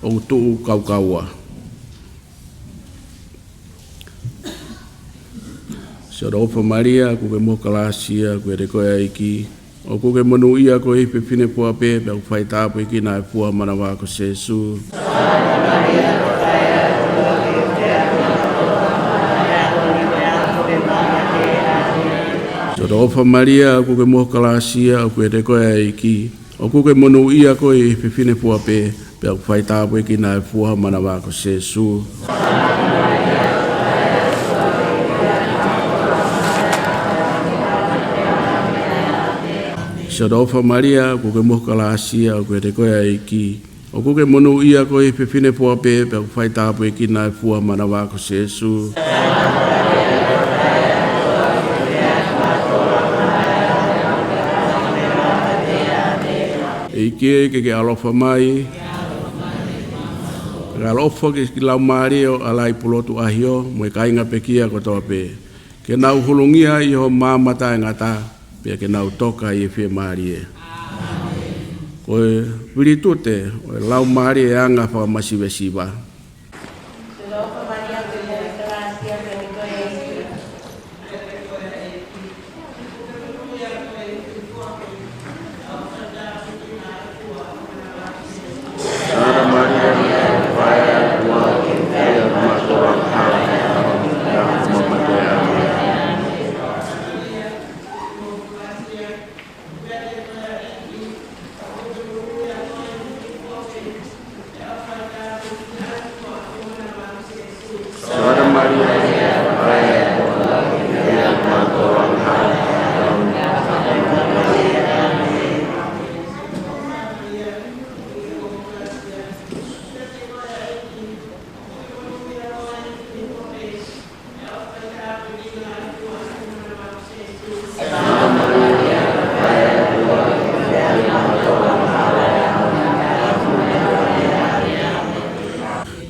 ʻoku tuʻu kaukaua. Siʻoto ʻofa Malia, ʻoku ke mohu kalāsia, ʻoku ʻiate koe ʻa e ʻEiki. ʻOku ke monūʻia koe ʻi he fefine fua pē, pea ʻoku faitāpuekina ʻa e fua ʻo ho manava ko Sēsū. Siʻoto ʻofa Malia, ʻoku ke mohu kalāsia, ʻoku ʻiate koe ʻa e ʻEiki. ʻOku ke monūʻia koe ʻi he fefine fua pē, pea ʻoku faitāpuekina ʻa e fua ʻo ho manava ko Sēsū. Siʻoto ʻofa Malia, ʻoku ke mohu kalāsia, ʻoku ʻiate koe ʻa e ʻEiki. ʻOku ke monūʻia koe ʻi he fefine fua pē, pea ʻoku faitāpuekina ʻa e fua ʻo ho manava ko Sēsū. ʻEiki ē, ke ke ʻaloʻofa mai. Kae ʻaloʻofa ki he siʻi laumālie ʻo ʻAlaipulotu ʻAhio, mo e kāinga pekia kotoa pē, ke nau hulungia ʻi ho maama taʻengata, pea ke nau toka ʻi he fiemālie. Ko e vilitute ʻo e laumālie ʻo e anga fakamasivesiva.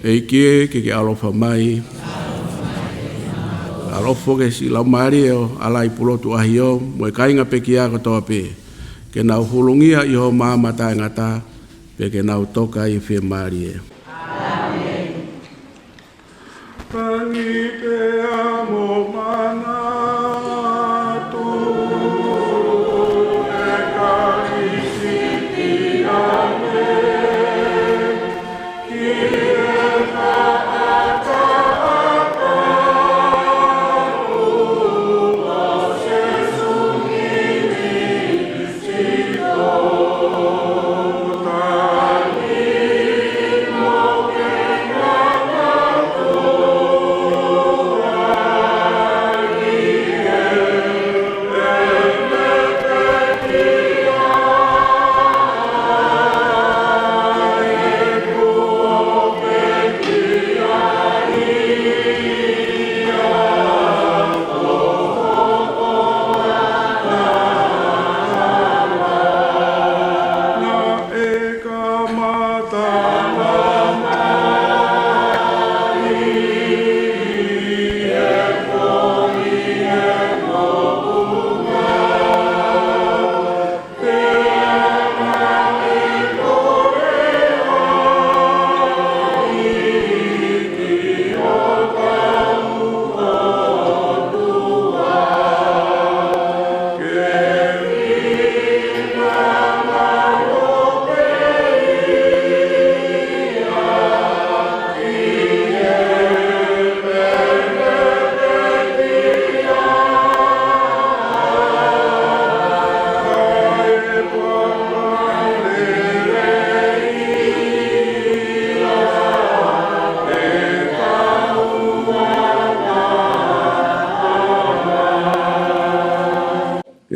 ʻEiki ē, ke ke ʻaloʻofa mai. ʻAloʻofa ki he siʻi laumālie ʻo ʻAlaipulotu ʻAhio, mo e kāinga pekia kotoa pē, ke nau hulungia ʻi ho maama taʻengata, pea ke nau toka ʻi he fiemālie. Tangi pea mo manatu, ʻe Kalisitiane, ki he taʻataʻa ʻo Sēsū Kili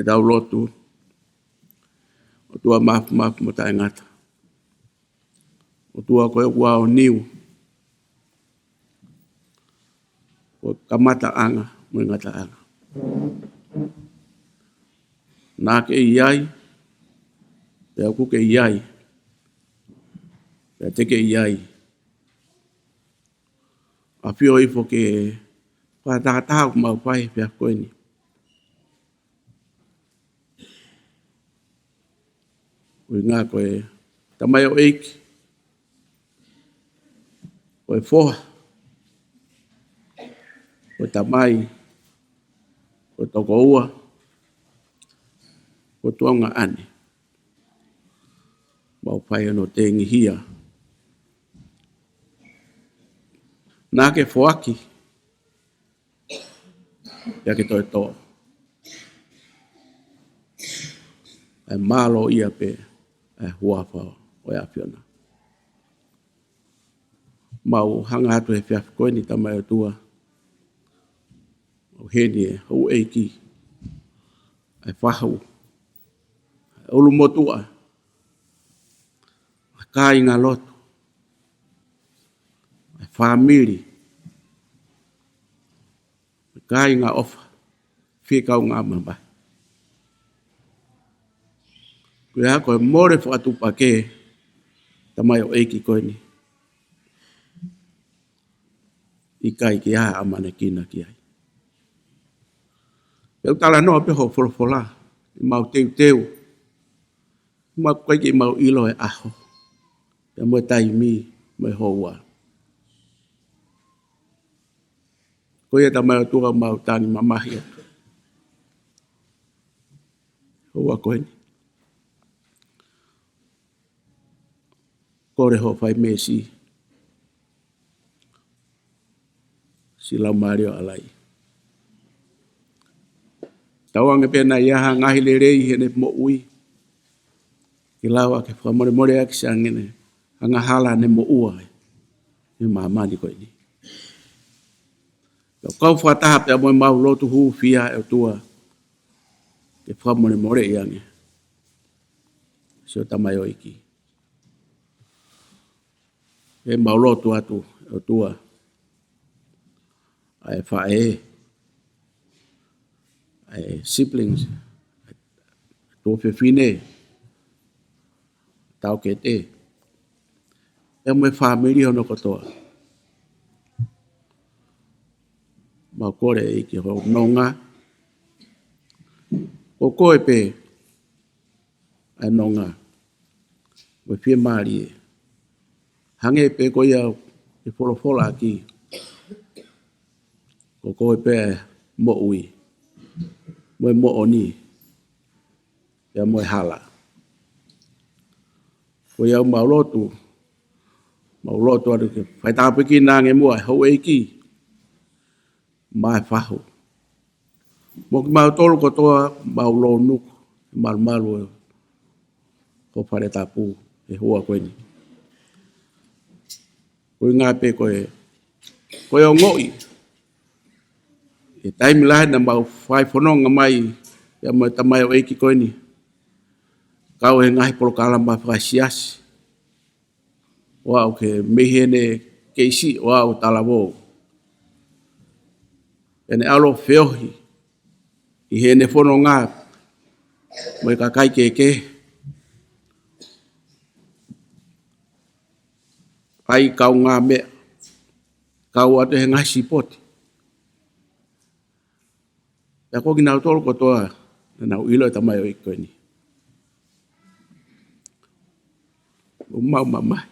Tau lotu. ʻOtua mafimafi mo taʻengata, ʻOtua ko e ʻOtua ʻo e niu, ko e kamataʻanga mo e ngataʻanga. Naʻa ke ʻi ai, pea ʻoku ke ʻi ai, pea te ke ʻi ai. ʻAfio hifo ke fakatātā ʻoku mau fai he efiafi ko eni. ʻUhinga ko e tamaioʻeiki, ko e foha, ko e tamai, ko e tokoua, ko e tuongaʻane. Mau fai hono tengihia. Naʻa ke foaki, pea ke toe tō. ʻE mālō ia pē ʻa e huafa ʻo e ʻAfiona. Mau hanga atu he efiafi ko eni, Tamai ʻOtua, ʻo heni e houʻeiki, ʻa e fahu, ʻa e ʻulumotuʻa, ʻa e kāingalotu, ʻa e fāmili, ʻa e kāinga ʻofa, fie kaungā mamahi. Ko ia ko e mole fakatuʻupakē, tamaioʻeiki ko eni, ʻikai ke ʻi ai ha ʻamanekina ki ai. Pea ʻoku talanoa pē hoʻo folofola, ʻi mau teuteu, mau ʻikai ke mau ʻilo e ʻaho, pea mo e taimi, mo e houa. Ko ia, Tamai ʻOtua, mau tangi mamahi atu he houa ko eni. Kole hoʻo fai meesi, siʻi Laumālie ʻo ʻAlai. Tauange pē naʻa ʻi ai ha ngaahi lelei heʻene moʻui, ke lava ke fakamolemoleʻaki ange ʻene angahala ne moʻua he māmani ko eni. Pea kau fakataha pea mo ʻemau lotu hūfia, ʻe ʻOtua, ke fakamolemoleʻi ange siʻo tamaioʻeiki. ʻE mau lotu atu, ʻe ʻOtua, ʻa e faʻē, ʻa e siblings, tuofefine, taʻokete, pea mo e fāmili hono kotoa. Mau kole, ʻEiki, hoʻo nonga. Ko koe pē ʻa e nonga mo e fiemālie. Hangē pē ko ia ʻoku ke folofolaʻaki, ko koe pē ʻa e moʻui, mo e moʻoni, pea mo e hala. Ko ia mau lotu, mau lotu atu ke faitāpuekina ange muʻa e houʻeiki, mo e fahu, mo kimautolu kotoa, mau lounuku he malumalu ʻo ho fale tapu he houa ko eni. Ko e ʻuhinga pē ko e, ko e ongoʻi, he taimi lahi naʻa mau fai fononga mai pea mo e tamaioʻeiki ko eni, kau he ngaahi polokalama fakaesiasi, ʻo aʻu ki he, mei heʻene kei siʻi ʻo aʻu talavou, ʻene ʻalu ʻo feohi ʻi heʻene fononga mo e kakai kehekehe, ʻai kaungāmeʻa, kau atu he ngaahi sipoti. Pea ko kinautolu kotoa naʻa nau ʻilo e tamaioʻeiki ko eni, ʻoku mau mamahi.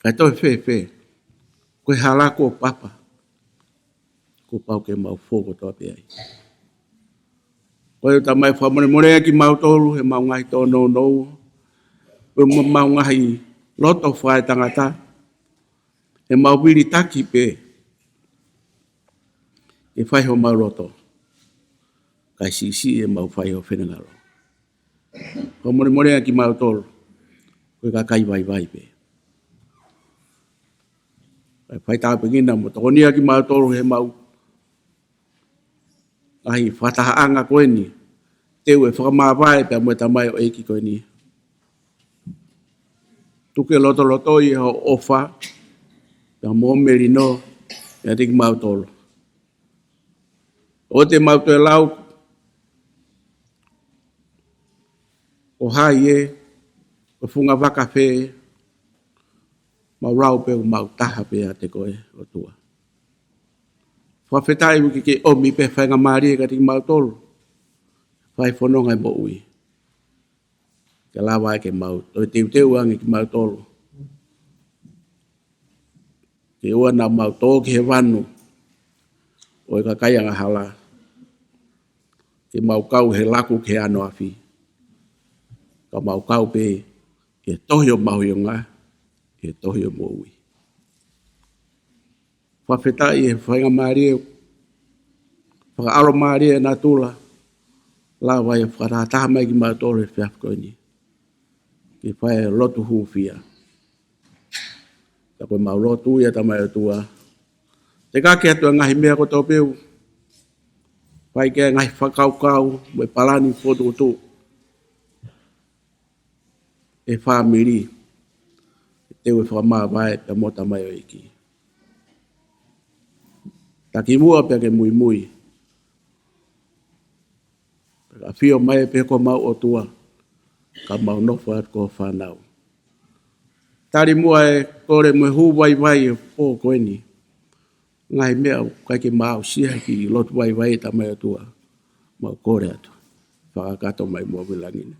Kae toe fēfē, ko e hala kuo papa, kuo pau ke mau fou kotoa pē ai. Ko ia, Tamai, fakamolemoleʻi kimautolu he mau ngaahi tōnounou, mo ʻemau ngaahi loto fakaetangata, he mau vilitaki pē ke fai homau loto, kae siʻisiʻi ʻemau fai ho finangalo. Fakamolemoleʻi kimautolu, ko e kakai vaivai pē. Kae faitāpuekina mo tokoniʻi kimautolu he mau ngaahi fakatahaʻanga ko eni, teu e fakamāvae pea mo e tamaioʻeiki ko eni. Tuku ke lotolotoi hoʻo ʻofa pea mo e melino ʻiate kimautolu. ʻOua te mau toe lau, ko hai ē, ko e funga vaka fē, mau lau pē ʻoku mau taha pē ʻiate koe ʻOtua. Fakafetaʻi ʻoku ke ʻomi pē faingamālie kiate kimautolu, fai fononga e moʻui, ke lava ai ke mau toe teuteu ange kimautolu, ke ʻoua naʻa mau tō ki he vanu ʻo e kakai angahala, ke mau kau he laku ki he ano afi, ka mau kau pē he tohi ʻo mahionga, he tohi ʻo moʻui. Fakafetaʻi he faingamālie, fakaʻalomālie ʻa e natula, lava ai ʻo fakatahataha mai kimautolu he efiafi ko eni ke fai e lotu hūfia. Ka ko e mau lotu ia Tamai ʻOtua, tekaki atu e ngaahi meʻa kotoa pē ʻoku fai ki ai e ngaahi fakakaukau mo e palani fokotuʻutuʻu e fāmili, teu e fakamāvae pea mo e tamaioʻeiki. Takimuʻa pea ke muimui, ʻafio mai pē ko homau ʻOtua, ka mau nofo atu ko ho fānau. Tali muʻa e kole mo e hū vaivai e pō ko eni. Ngaahi meʻa ʻoku ʻikai ke mau aʻusia ki he lotu vaivai, Tamai ʻOtua, mau kole atu, fakakakato mai muʻa ʻi langi ni.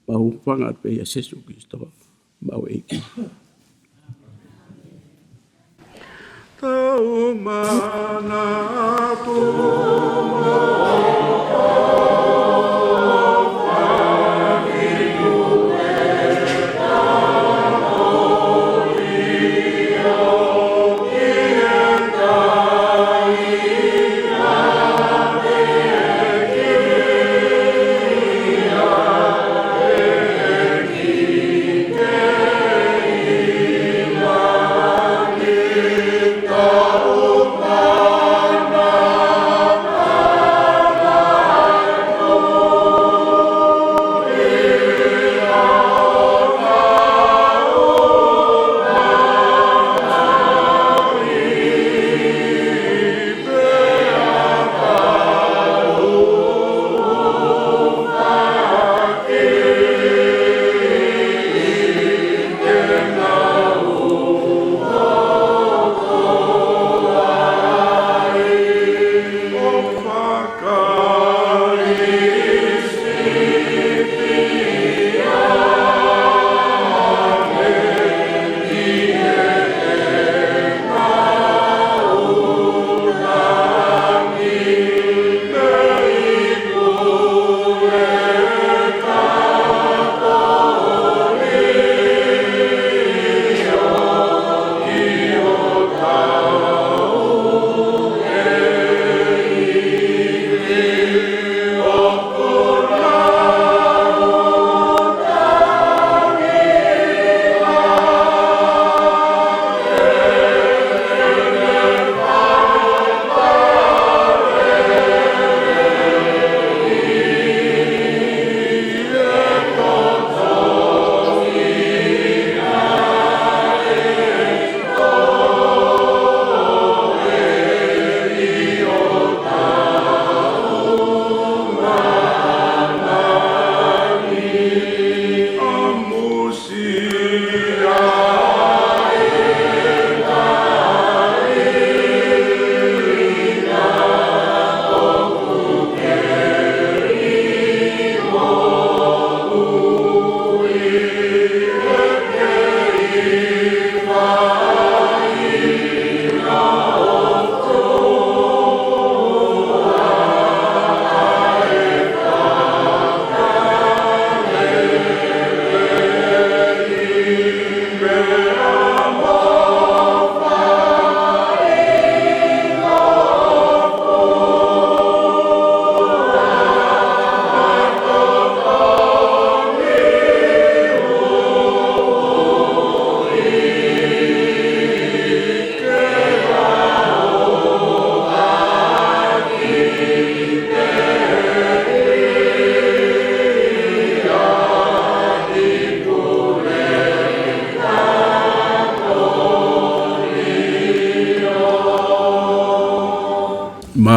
Mau hūfanga atu pē ʻia Sīsū Kalaisi, mau ʻEiki. Tau manatu.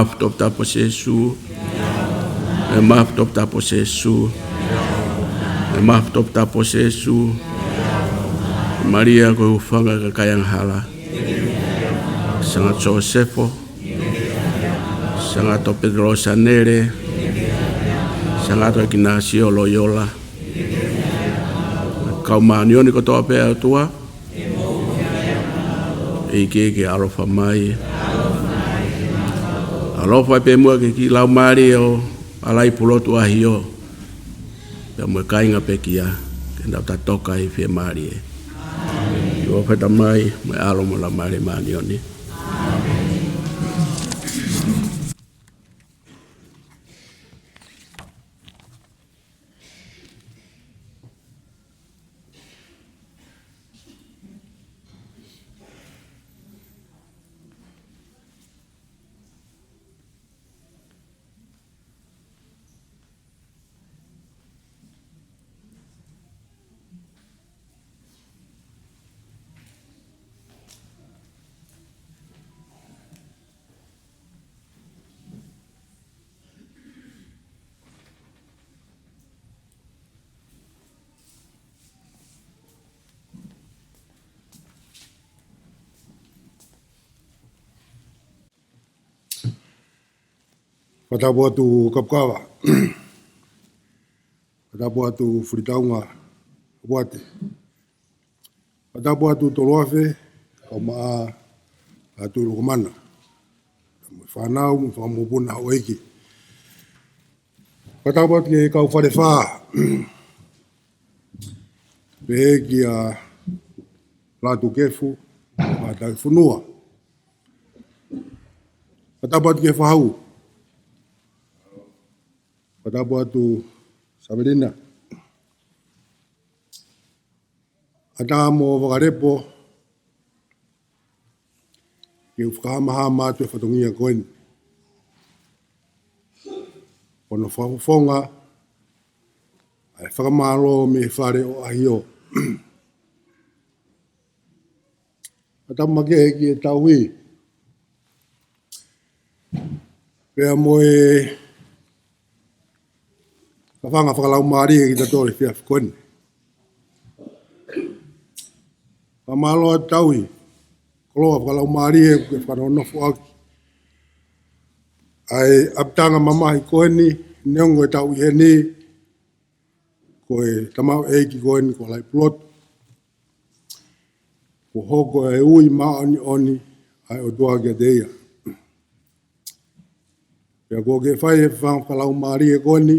Mafi toputapu ʻo Sēsū. ʻE mafi toputapu ʻo Sēsū. ʻE mafi toputapu ʻo Sēsū. Malia ko e hūfanga ʻo e kakai angahala. Sangata Sosefo. Sangata Petelo Sanele. Sangata ʻIkinasio Loiola. Kau māʻoniʻoni kotoa pē ʻa e ʻOtua. ʻEiki ke ʻaloʻofa mai. ʻAloʻofa pē muʻa ki he kiʻi laumālie ʻo Alaipulotu ʻAhio. Pea mo e kāinga pekia, ke nau tatoka ʻi he fiemālie. ʻIo, fakafetaʻi mai, mo e ʻAlo mo e Laumālie Māʻoniʻoni. Fakatapu atu Kapukava. Fakatapu atu Fulitaunga Uate. Fakatapu atu Toluafe, kau maʻa atu Lokomana. Mo e fānau, mo e fanga mokopuna houʻeiki. Fakatapu atu ki he kau Falefā. Pehē kia Lātūkefu, Mātakifonua. Fakatapu atu ki he fahu. Fakatapu atu Savelina. ʻAtā mo Vakalepo, ke u fakahamahama atu e fatongia ko eni. Ko hono fakafofonga ʻa e fakamālō mei he fale ʻo ʻAhio. Fakatapu makehe ki he tauhi. Pea mo e kafanga fakalaumālie kiate kitautolu he efiafi ko eni. Fakamālō atu tauhi, koloa fakalaumālie kuo ke fakanonofo ʻaki ʻa e ʻapitanga mamahi ko eni, neongo e tauhi heni, ko e tamaioʻeiki ko eni ko Alaipulotu. Kuo hoko e ui māʻoniʻoni ʻa e ʻOtua kiate ia. Pea kuo ke fai e fanga fakalaumālie ko eni,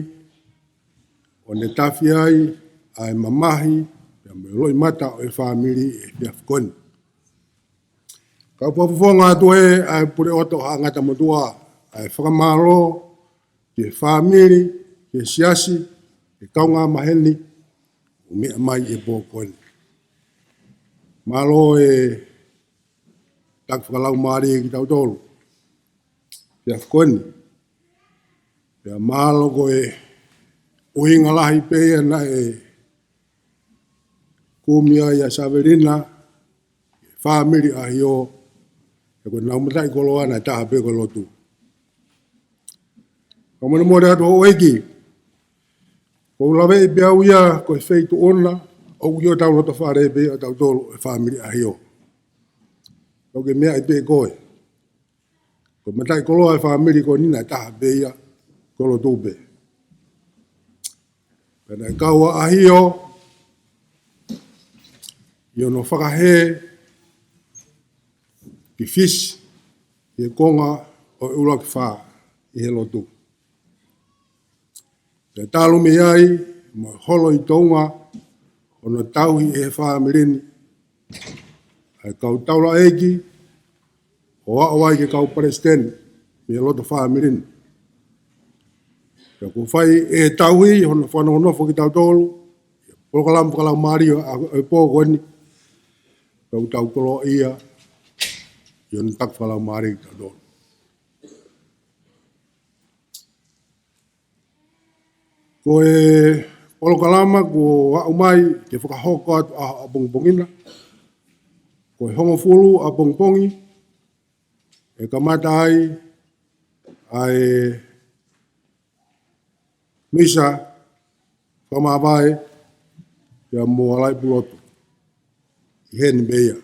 ʻo ne tafi ai ʻa e mamahi, pea mo e loʻimata ʻo e fāmili he efiafi ko eni. Kau fakafofonga atu ē ʻa e Puleʻoto Haʻa Ngata Motuʻa, ʻa e fakamālō ki he fāmili, ki he siasi, ki he kaungā maheni, ʻoku meʻa mai he pō ko eni. Mālō e taki fakalaumālie kitautolu he efiafi ko eni. Pea mahalo ko e ʻuhinga lahi pē ia naʻe kumi ai ʻa Savelina, fāmili ʻAhio, he ko ʻenau mataʻikoloa naʻe taha pē ko e lotu. Fakamolemole atu houʻeiki, ʻoku ou laveʻi pē au ia ko e feituʻu ʻona, ʻoku ʻi hotau loto fale pē ʻa tautolu e fāmili ʻAhio. ʻOku ke meaʻi pē koe. Ko e mataʻikoloa e fāmili ko eni naʻe taha pē ia, ko e lotu pē. Pea naʻe kau ʻa ʻAhio ʻi hono fakahē ki Fisi, ʻi he konga ʻo e ʻUluaki Fā ʻi he lotu. Pea talu mei ai mo e holo ʻi Tonga hono tauhi ʻe he fāmili ni ʻa e kau taulaʻeiki, ʻo aʻu ai ki he kau palesiteni mei he loto fāmili ni. Pea kuo fai ʻe he tauhi hono fakanonofo kitautolu he polokalama fakalaumālie ʻa e pō ko eni, pea ʻoku tau koloaʻia ʻi hono taki fakalaumālie kitautolu. Ko e polokalama kuo aʻu mai ke fakahoko atu ʻapongipongi na. Ko e hongofulu ʻapongipongi, ʻe kamata ai ʻa e misa fakamāvae pea mo e ʻalaipulotu ʻi heni pē ia.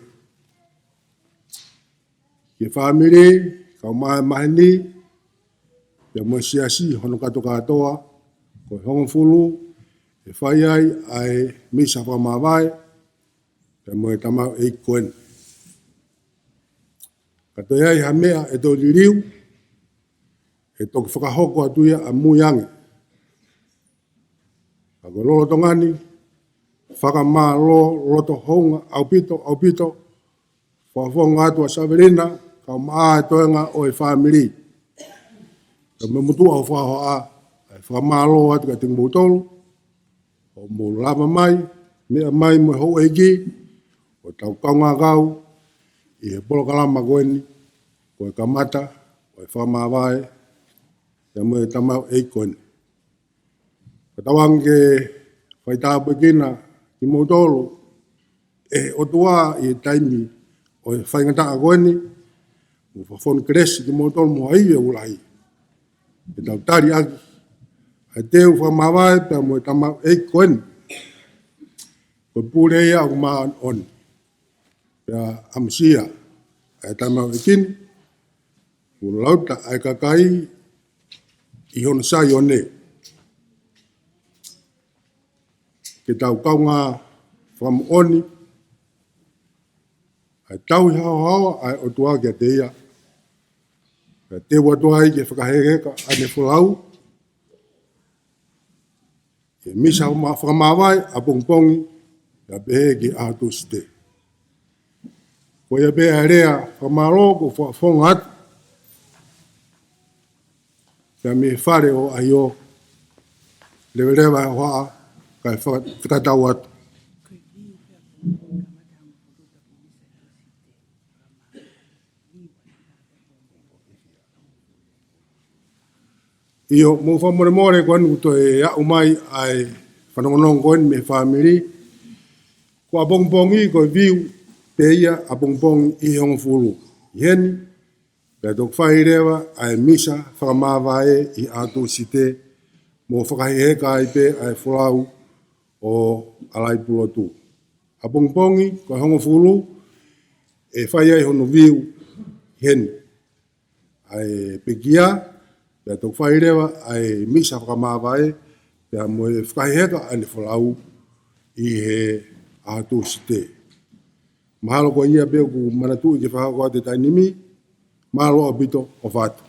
Ki he fāmili, kau mai maheni, pea mo e siasi hono kātokātoa, ko e hongofulu, ʻe fai ai ʻa e misa fakamāvae pea mo e tamaioʻeiki ko eni. Ka toe ʻi ai ha meʻa ʻe toe liliu, ʻe toki fakahoko atu ia ʻamui ange. Ka ko e lolotonga ni, fakamālō loto hounga ʻaupito, ʻaupito, fakafofonga atu ʻa Savelina, kau mai e toenga ʻo e fāmili. Ka mei he motuʻa ʻo Fakahohaʻa, ʻa e fakamālō atu kiate kimoutolu, ʻo mou lava mai, meʻa mai mo e houʻeiki, ʻo tau kaungā kau ʻi he polokalama ko eni, ko e kamata ʻo e fakamāvae pea mo e tamaioʻeiki ko eni. Ka tauange ke faitāpuekina kimoutolu ʻe he ʻOtua ʻi he taimi ʻo e faingataʻa ko eni, mo fakafonu kelesi kimoutolu mo ha ivi ʻoku lahi. Ke tau tali ʻaki ʻa e teu fakamāvae pea mo e tamaioʻeiki ko eni. Ko e pule ia ʻoku māʻoniʻoni. Pea ʻamusia ʻa e tamaioʻeiki ni, kuo lauta ʻa e kakai ʻi hono Saione. Ke tau kaungā fakamoʻoni ʻa e tauhi haohaoa ʻa e ʻOtua kiate ia. Pea teu atu ai ke fakahekeheka ʻa ʻene folau, ʻi he misa ma-, fakamāvae ʻapongipongi, pea pehē ki he ʻaho Tūsite. Ko ia pē ʻa e lea fakamālō ʻoku fakafofonga atu pea mei he fale ʻo ʻAhio, leveleva e hohaʻa, kae faka-, fakatatau atu. ʻIo, mou fakamolemole ko eni kuo toe aʻu mai ʻa e fanongonongo ko eni mei he fāmili. Ko ʻapongipongi ko e viu pē ia ʻapongipongi ʻi he hongofulu ʻi heni, pea toki fai leva ʻa e misa fakamāvae ʻi he ʻaho Tūsite, mo fakahekeheka ai pē ʻa e folau ʻo ʻAlaipulotu. ʻApongipongi ko e hongofulu, ʻe fai ai hono viu ʻi heni ʻa e pekia, pea toki fai leva ʻa e misa fakamāvae, pea mo e fakahekeheka ʻa ʻene folau ʻi he ʻaho Tūsite. Mahalo ko ia pē ʻoku manatuʻi ke fakahoko atu he taimi ni, mālō ʻaupito, ʻofa atu.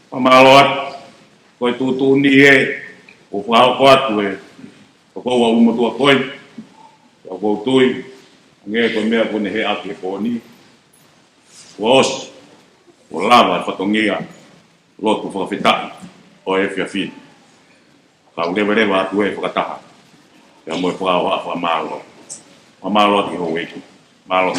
Fakamālō atu, ko e tuʻutuʻuni ē, ʻoku fakahoko atu ʻe he tokoua ʻulumotuʻa ko ē, ʻoku ou tui, hangē ko e meʻa kuo ne heʻaki he pō ni, kuo ʻosi, kuo lava e fatongia lotu fakafetaʻi ʻo e efiafi ni. Kau leveleva atu ē fakataha, pea mo e fakahohaʻa fakamālō. Fakamālō atu ki he houʻeiki. Mālō.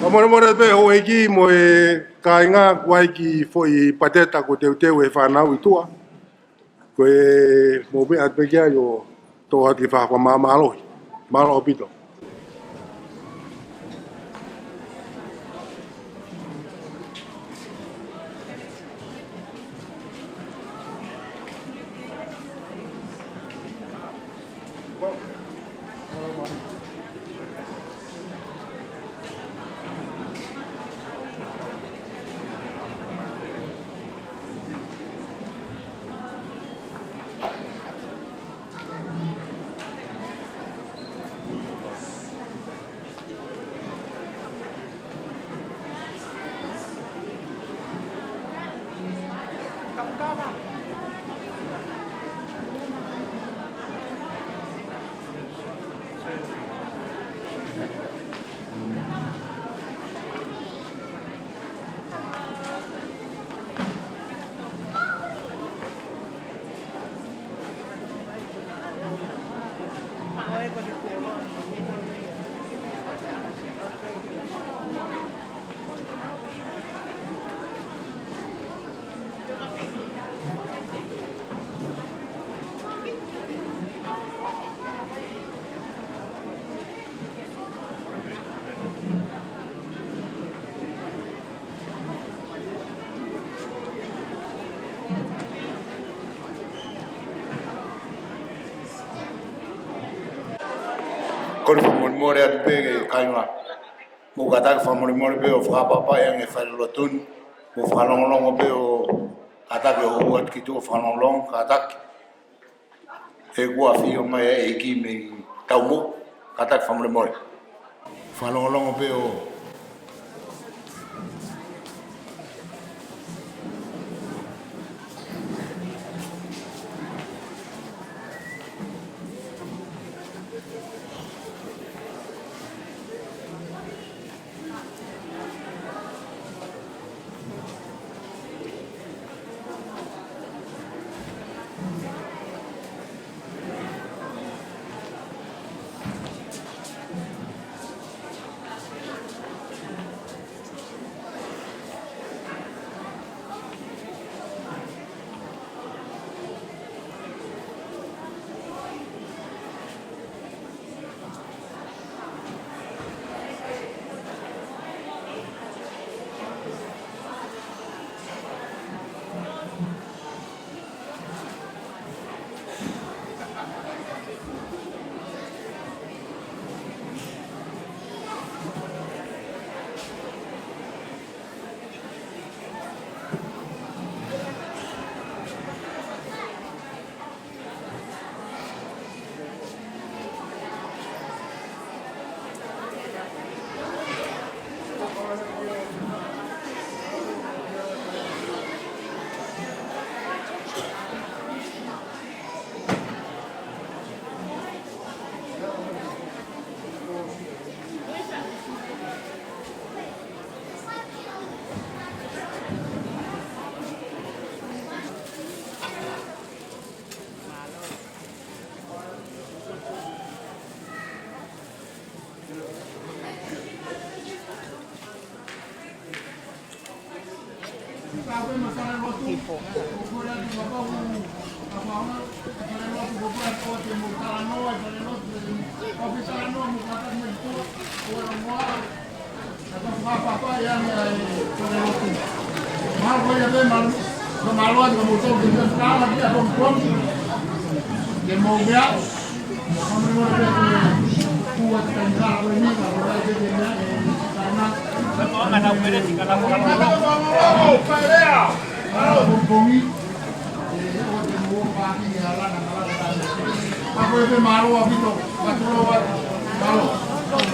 Fakamolemole pē houʻeiki mo e kāinga, kuo ʻi ai e kiʻi foʻi pateta kuo teuteu ʻe he fānau ʻi tuʻa. Ko e mou meʻa atu pē ki ai ʻo toʻo atu e fakamāmālohi. Mālō ʻaupito. Kole fakamolemole atu pē ki he kāinga. Mou kātaki fakamolemole pē ʻo fakaʻapaʻapaʻi ange e falelotu ni. Mou fakalongolongo pē ʻo kātaki ʻo hū atu ki tuʻa ʻo fakalongolongo, kātaki. He kuo ʻafio mai e ʻEiki mei Taumuʻa, kātaki fakamolemole. Fakalongolongo pē ʻo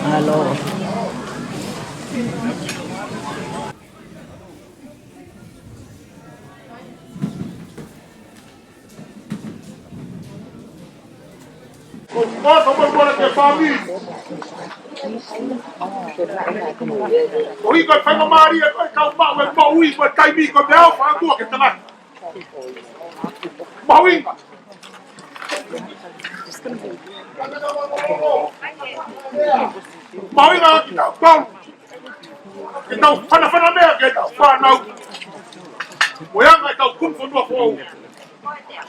Mālō. Ko e moto mo e moto ke fāmili. ʻOku ʻikai faingamālie ko e kau maʻu e moʻui mo e taimi ko e meʻa ʻoku fakaʻatua ke tangata. Mahuʻinga. Mahuʻinga ki he kau. Ke tau fanafana meʻa ki heʻetau fānau. Ko e anga ʻetau kumi fonua foʻou.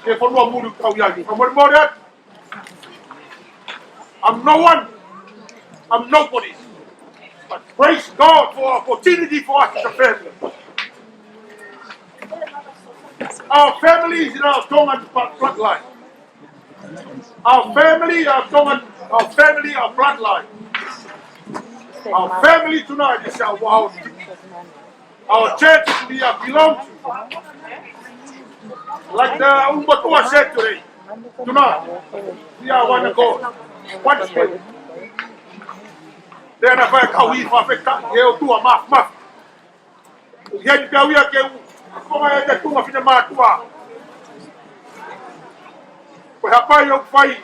Ke fonua muli ʻoku tau ʻi ai. Ka molemole atu. I'm no one. I'm nobody. But praise God for opportunity for us as a family. Our family is in our Tongan bloodline. Our family, our Tongan, our family, our bloodline. Our family tonight is our world. Our church we are belong to. Like the Umbatuwa said today, tonight, we are one accord, one spirit. Then I find how we perfect that. He ʻOtua mafimafi. ʻOku ʻi heni pē au ia ke u konga e te tunga fine mātuʻa. Ko e hapai ʻoku fai.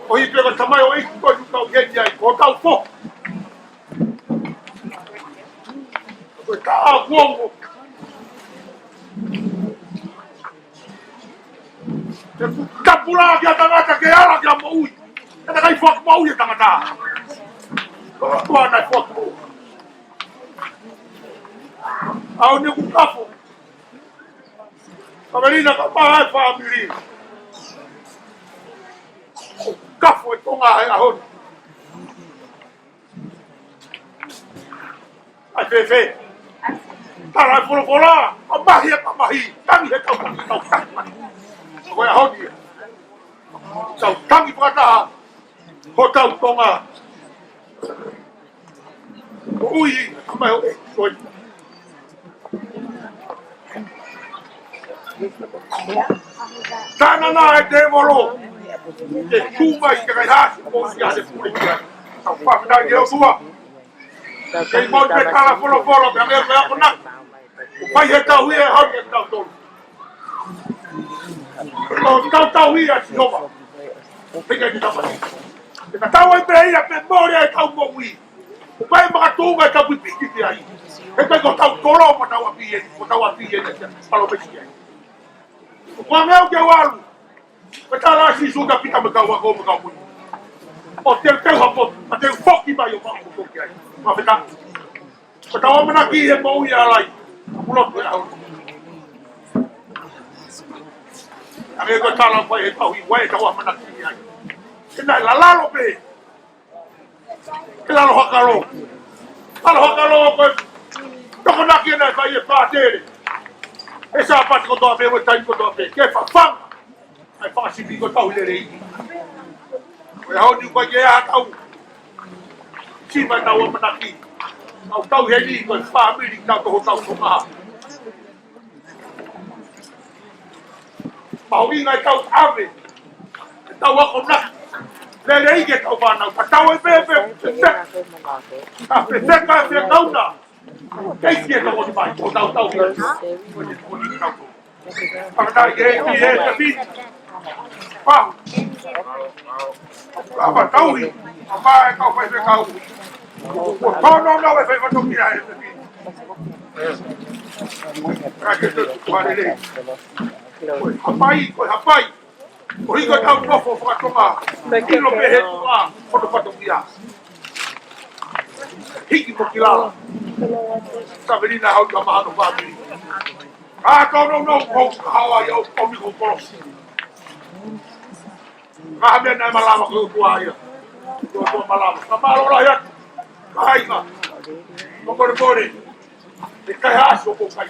Ko e hā pē ko e tamaioʻeiki ko eni ʻoku tau ʻi heni ai. Ko hotau foki. Ko e taʻakuongo. Te u tapula ki he tangata ke ala ki he moʻui. He naʻe ʻikai foaki moʻui e tangata. Ko e ʻOtua naʻe foaki moʻui. ʻAho ni ʻoku kafo. Kavelina ka pā e fāmili. Kafo e Tonga he ʻaho ni. ʻAi fēfē? Tala e folofola, mamahi e mamahi, tangi he tau, tau, tau, tau. Ko e ʻaho ni. Tau tangi fakataha, hotau Tonga. Ko ui, ʻa mai ʻo e, ko e. Tana na e tēvolo. Ke tū mai ke kai hasi, ko ia se pule kia. Tau fakafetaʻi ki he ʻOtua. Kei mau pē tala folofola, pea meʻa pē ako na. Fai he tauhi e hau ke tau tolu. Ko tau tauhi ʻa Sihova. Peke ni tapa. Te ka tau ai pē ia pē mole ai tau moʻui. Ko e makatuʻunga e tau pipiki ki ai. He pē ko tau kolo mo tau ʻapi eni, ko tau ʻapi eni, ʻa palōmesi ai. Ko e meʻa ke walu. Ko e tala ʻa Sīsū kia Pita mo e kau ako mo e kau mui. ʻO teuteu ha potu, ʻa te u foki mai ʻo mau foki ai. Fakafetaʻi. Ko tau ʻamanaki he moʻui ʻa e ʻalai. Kulo ko e ʻaho. ʻA e ko e tala ko e tauhi, ʻa e tau ʻamanaki ai. Ke naʻe lalalo pē. Ke lalo hakalo. Lalo hakalo ko e tokonaki naʻe fai ʻe Pātele. He Sāpate kotoa pē, mo e taimi kotoa pē. Ke fafanga. ʻAi fakasipi ko tau lelei. Ko e ʻaho ni ʻoku ʻikai ke ʻi ai ha tau. Siva tau ʻamanaki. Tau tau heni ko e fāmili tau toho tau soka. Mahuʻinga e tau ʻave. E tau akonaki. Lelei ke tau fānau. Ka tau e pepe, pepe. Ka pepe ka pepe kauna. Kei sia tau ni mai. Ko tau tau. Ko ni tau. Fakataha ki he, ki he, ki he. Pau. Lava tauhi. Papa e kau fai fekau. Ko tono no e fai fai toki ai. Ka ke te tuku a lelei. Ko e hapai, ko e hapai. Ko e hiko tau nofo fakatonga. Ilo pē he tua. Ko no fatokia. Hiki mo ki lala. Savelina hau ka mahalo fāmili. A tau no no ko hawa ia o komi ko kolosi. Ka ha meʻa naʻe malama ko tua ia. Ko tua malama. Ka mālō lahi atu. Ka hainga. Mokolemole. ʻE kai hasi o ko kai.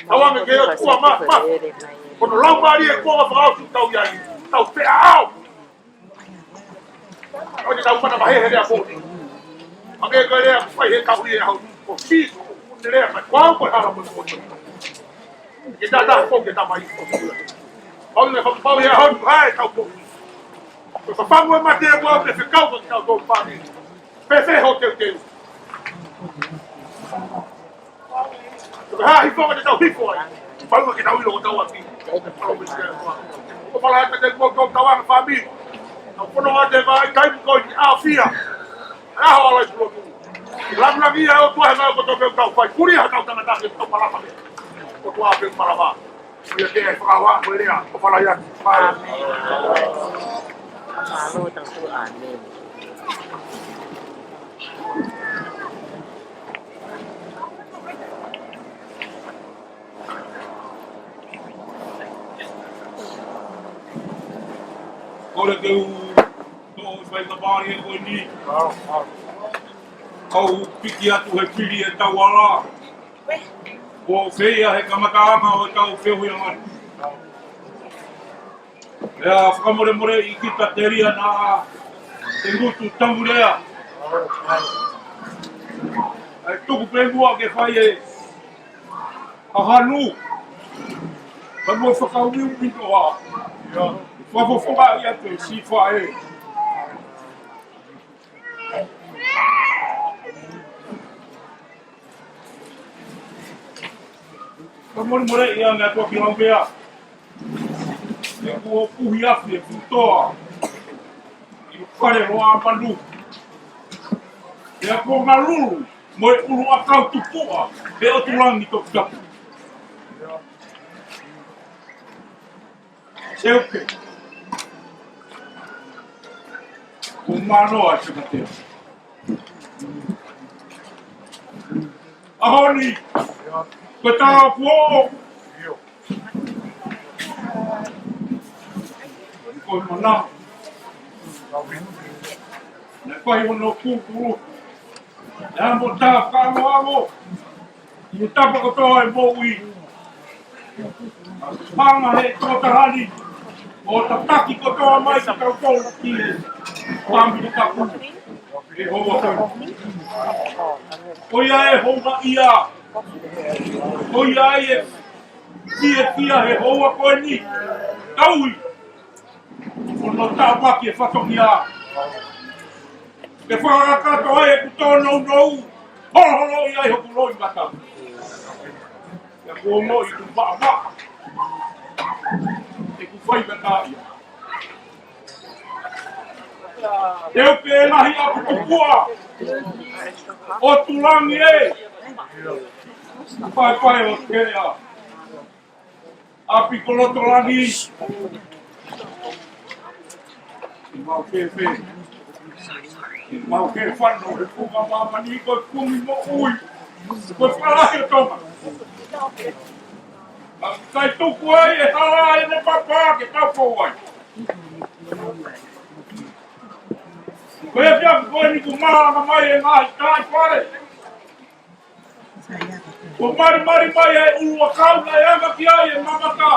Tau ange ke o tua ma, ma. Ko no lau mali e kua ma fakaotu tau ia i. Tau pea au. ʻO te tau mana mahe he lea fōni. ʻA ke ko e lea fai he tau ia hau. Ko si, ko ne lea mai. Ko au ko e hala mo e fōni. Ke tata ko ke tamai. Au ne fakapau ia hau, hai tau ko. Ko fafangu e mate ko au ne fekau ko tau tō fāni. Pe fe ho teuteu. Ko e hā hifo ka te tau hifo ai. Pau ke tau ʻilo ko tau ʻapi. Ko Fala Iata te kuo tau tau ana fāmili. Tau fono ate vai kai ko ni ʻafia. ʻAho ʻa e ʻAlai Pulotu. Langilangi ia ʻOtua he ngaahi ko tau pē tau fai. Kuri ha tau tangata ke tau palama. Ko tua pē palama. Ia te ai fakahā ko e lea. Ko Fala Iata. Mālō. Mālō tautolu. ʻĀmeni. Kole ke u toʻo e faingamālie ko eni. Kau piki atu he pili e tauala. Ko e feia he kamataʻanga ʻo e tau feohi ʻanga ni. Pea fakamolemoleʻi kita telia naʻa te ngutu tamu lea. ʻE tuku pē muʻa ke fai e hahanu. Ka mo fakaumiumi noa. Fakafofongaʻi atu e sifa ē. Fakamolemoleʻi ange atu ki lau pea. ʻE kuo puhi afi e futoa ʻi Fale Loa Manu. ʻE kuo ngalulu mo e ʻuluʻakau tupuʻa ʻe ʻOtulangi Toputapu. Seuke. Ko manoa se katea. ʻAho ni, ko e tāpuo. Ko e mana. Naʻe fai hono kūkulu. ʻE amo tā fakaangoango. ʻI he tapa kotoa e moʻui. Hanga he tokotahani. ʻO tataki kotoa mai ka tau tau ki he fāmili tapu. E hoa tau. Ko ia e hoa ia. Ko ia e fiefia he hoa ko eni. Kaui. Ko hono tāpuaki e fatongia. Ke fakakakato ai ʻeku tōnounou. Holoholoʻi ai hoku loʻimata. Pea kuo moʻi ʻeku maʻamaʻa. ʻEku faingataʻaʻia. Te u pē lahi ʻapi tupuʻa. ʻOtulangi ē. Paepae ʻo Kea. ʻApi ko Lotolangi. Mau ke fē. Mau ke fano he kuka māmani ko e kumi moʻui. Ko e falahi ʻo Tonga. Ka ʻikai tuku ai e hala ʻene papa ke tau fou ai. Ko e fia ko eni kuo malanga mai e ngaahi tai fale. Kuo malimali mai e ʻuluʻakau naʻe anga ki ai e mamata.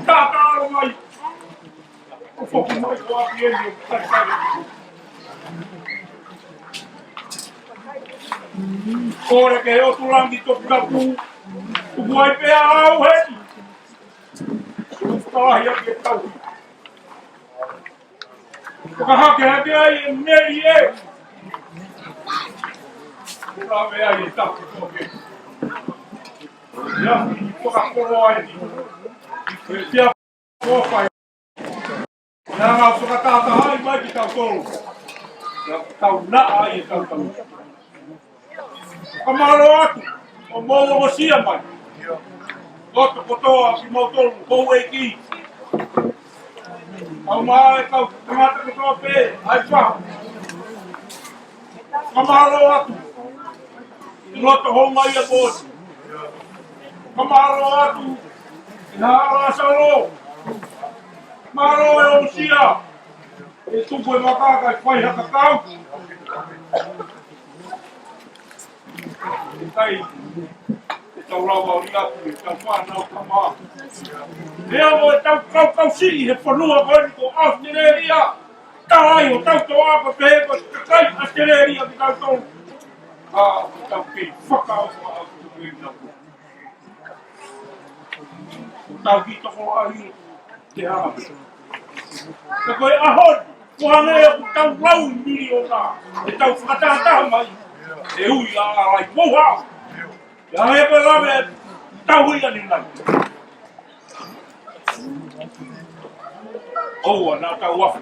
Tatalo mai. Ko foki mai ko ʻapi eni ʻo kaikai. Kole ke ʻOtulangi Toputapu. Tuku ai pē au heni. Tuku ai ake tau. Fakahakehake ai e meli ē. Lave ai e tapu toke. Ia, fakakolo ai ni. Ia, kofai. Ia, ngā fakatataha ai mai ki tau tolu. Ia, tau naʻa ai e tau tau. Fakamālō atu, ʻo mou ongosia mai. Loto kotoa kimoutolu, houʻeiki. Kau mai, kau tangata kotoa pē, ʻai fahu. Fakamālō atu. Loto hou mai a bosi. Fakamālō atu. Ia hala salo. Mālō e ongosia. ʻE tuku e makaka e fai ha kakau. ʻIkai, ʻe tau lava ʻo liʻaki, ʻe tau fānau kama. Pea mo e tau kaukau siʻi he fonua ko eni ko ʻAositelēlia. Tala ai ʻo tau toa ko pē ko e kakai ʻAositelēlia ki tau tolu. Ka, ʻo tau kei fakaʻofa ʻa ko pē tau. Ko tau ki toko ai te hanga. Ka ko e ʻaho ni, ko hangē ʻoku tau lau miliona, ʻe tau fakatahataha mai, ʻe ui ʻa ʻalai mou hao. ʻE hangē ko e lave, tau ui ani nai. ʻOua, naʻa tau afu.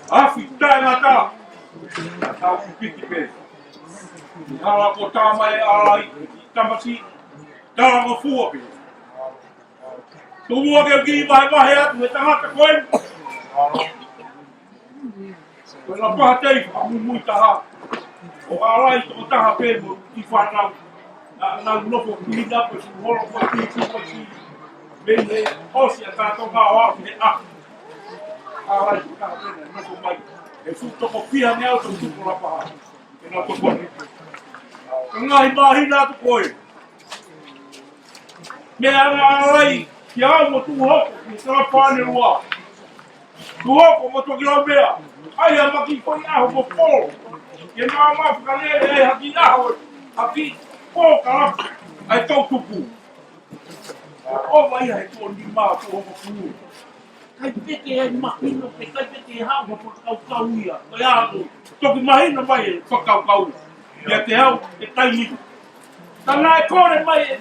Afi taʻengata. Tau pipiki pē. Hala ko tama e ʻalai, tamasiʻi, talangofua pē. Tuku muʻa ke u kiʻi vahevahe atu he tangata ko eni. Ko e lapaha tei fakamuimui taha. ʻO ʻalai tokotaha pē mo e kiʻi fānau. Naʻa nau nofo ki hina ko e siholo ko e kiʻi kiʻi ko e kiʻi. Mei he ʻosi ʻa Tongatapu ʻo aʻu ki he ʻaho. ʻĀlai ki he kahaʻu pena, nofo mai. ʻE fuʻu toko fiha ne au tau tupu lapa. Ke nau toko ni. Ka ngaahi māhina atu ko ē. Meʻa ʻālai, ki au mo Tuʻuhoko, ki he talapane lua. Tuʻuhoko mo Tokelau meʻa. ʻAi ʻa Maki ko e ʻaho mo Polo. Ke maama fakalele ai ha kiʻi ʻaho, ha kiʻi pō kalapu. ʻAi tau tupu. ʻOku ʻi ai he tuʻo nima, Tuʻuhoko Pulu. Kai peke ai mahino, pe kai peke ai haʻu ha fakakaukau ia. Ko ia ko, toki mahino mai e fakakaukau. ʻIate au, e taimi. Ka naʻe kole mai e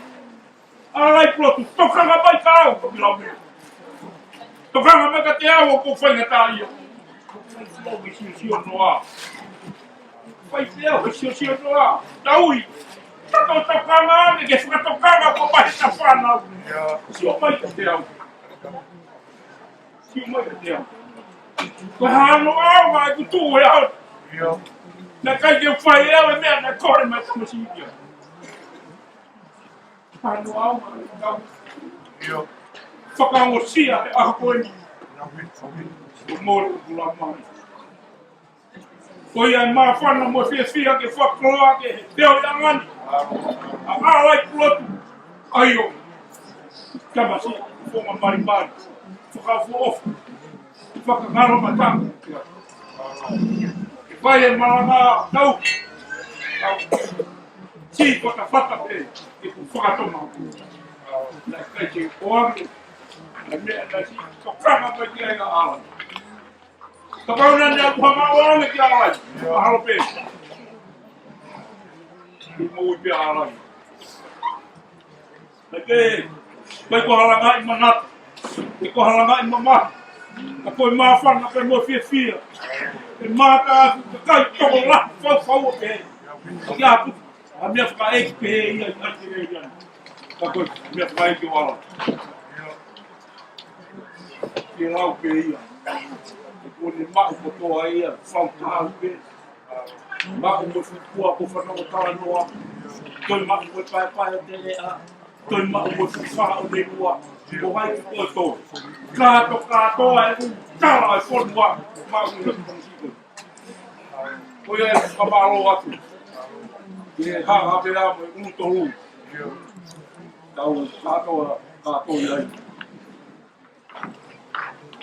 ʻĀlai Pulotu, tokanga mai kia au, Tokelau meʻa. Tokanga mai kiate au ʻoku ou faingataʻaʻia. Fai pē au he siosio noa. Fai pē au he siosio noa. Taui. Tato tokanga ake ke fakatokanga ko mai ta fana. Sio mai kiate au. Sio mai kiate au. Ko hano au mai kutu e au. Naʻe ʻikai ke fai au e meʻa naʻe kole mai tamasiʻi ia. Hano au mai kau. Fakaongosia he ʻaho ko eni. Ko mole ʻoku lama. Ko ia e māfana mo fiefia ke fakakoloa ke he peo i ʻangani. ʻĀlai Pulotu. ʻAio. Tamasiʻi, fonga malimali. Fakaʻofoʻofa. Fakangalo mata. Ke fai e malanga tau. Tau. Si fatafata pē. Ke ku fakatoma. Naʻe ʻikai ke ʻoange. Naʻe meʻa naʻe si tokanga mai ki ai ʻa ʻAlani. Kapau naʻe ʻi ai ha kuonga ʻoange kia ʻAlani. Mahalo pē. Ke moʻui pē ʻa ʻAlani. Naʻe ke, pai ko halangaʻi manatu. Ke ko halangaʻi mamahi. Ka ko e māfana, ka mo fiefia. E mata aku, ka kai toko la, fau fau o ke. Ke aku, a mea fakaʻeiki pē ia, ia, ia, ia. Ka ko e, mea fakaʻeiki o ʻAlani. Ke lau pē ia. Ko ne maʻu kotoa ia, fau tau pē. Maʻu mo e fuʻu kua ko fanongo talanoa. Toi maʻu mo e paepae ʻo teleʻa. Toi maʻu mo e fuʻu fā ʻo lelua. Ko hai ki koe tō. Kāto, kātoa e ʻū tala e fonua. Maʻu mo e fuʻu siko. Ko ia e fakamālō atu. Ke haha pea mo e ʻū tolu. Tau kātoa, kātoa i ai.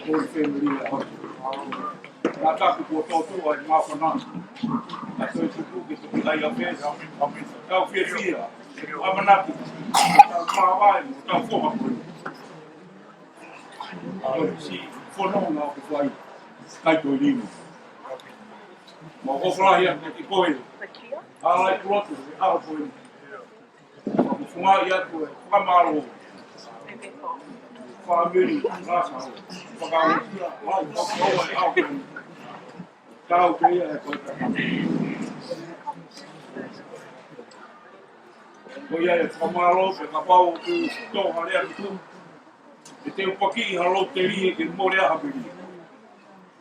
Ko e family ʻa e ʻaho. Naʻa taku kuo tō atu ai māfana. Ka toe tuku ke toki ai a pē. Tau fiefia. ʻAmanaki. Tau māvae mo tau foha ko ē. Ko e si fononga ʻoku fai. Kai toi lima. Mau ʻofa lahi atu ki koe. ʻĀlai Pulotu, ʻaho ko ē. Funga ia ko e fakamālō. Fāmili, rasa, fakaongosia, ʻai, fakaua, ʻaho ko ē. Tau pē ia e ko e. Ko ia e fakamālō, pe kapau ʻoku tō ha lea ki tuʻa. ʻE te u pakiʻi ha loteli ʻe ke mole ʻa ha peli.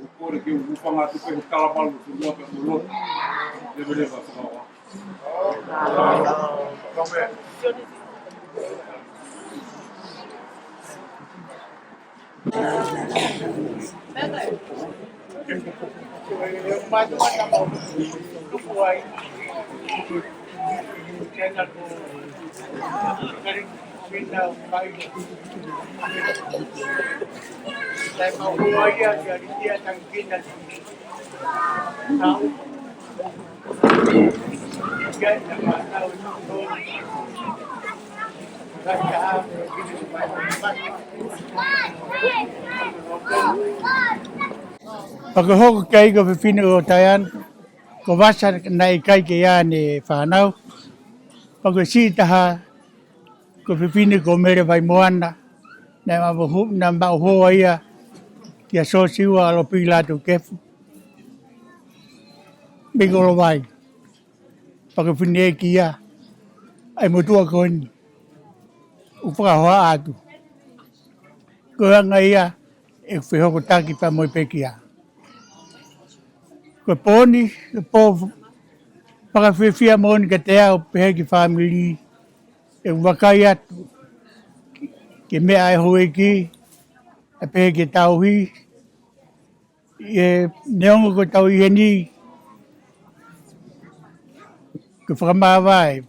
ʻOku kole ke u hūfanga atu pē he kalamalu ʻo e fonua pea mo e lotu. Leveleva fakaua. Pea ko e hoko ki ai ko e fefine ko Taiana, ko Vasa naʻe ʻikai ke ʻi ai ʻene fānau. Pea ko e siʻi taha, ko e fefine ko Mele Vaimoana, naʻe maʻu hoa, naʻe maʻu hoa ia kia Siosiua ʻAlopila Tuʻukefu. Mei Kolovai. Pea ko e fineʻeiki ia ʻa e motuʻa ko eni ʻoku fakahohaʻa atu. Ko e anga ia ʻeku fehokotaki pea mo e pekia. Ko e pō ni, ko e pō fakafiefia moʻoni kiate au pehē ki he fāmili, ʻeku vakai atu ki, Ke meʻa ʻa e houʻeiki, ʻa e pehē ke tauhi, ʻe neongo ko e tauhi ʻi heni, ke fakamāvae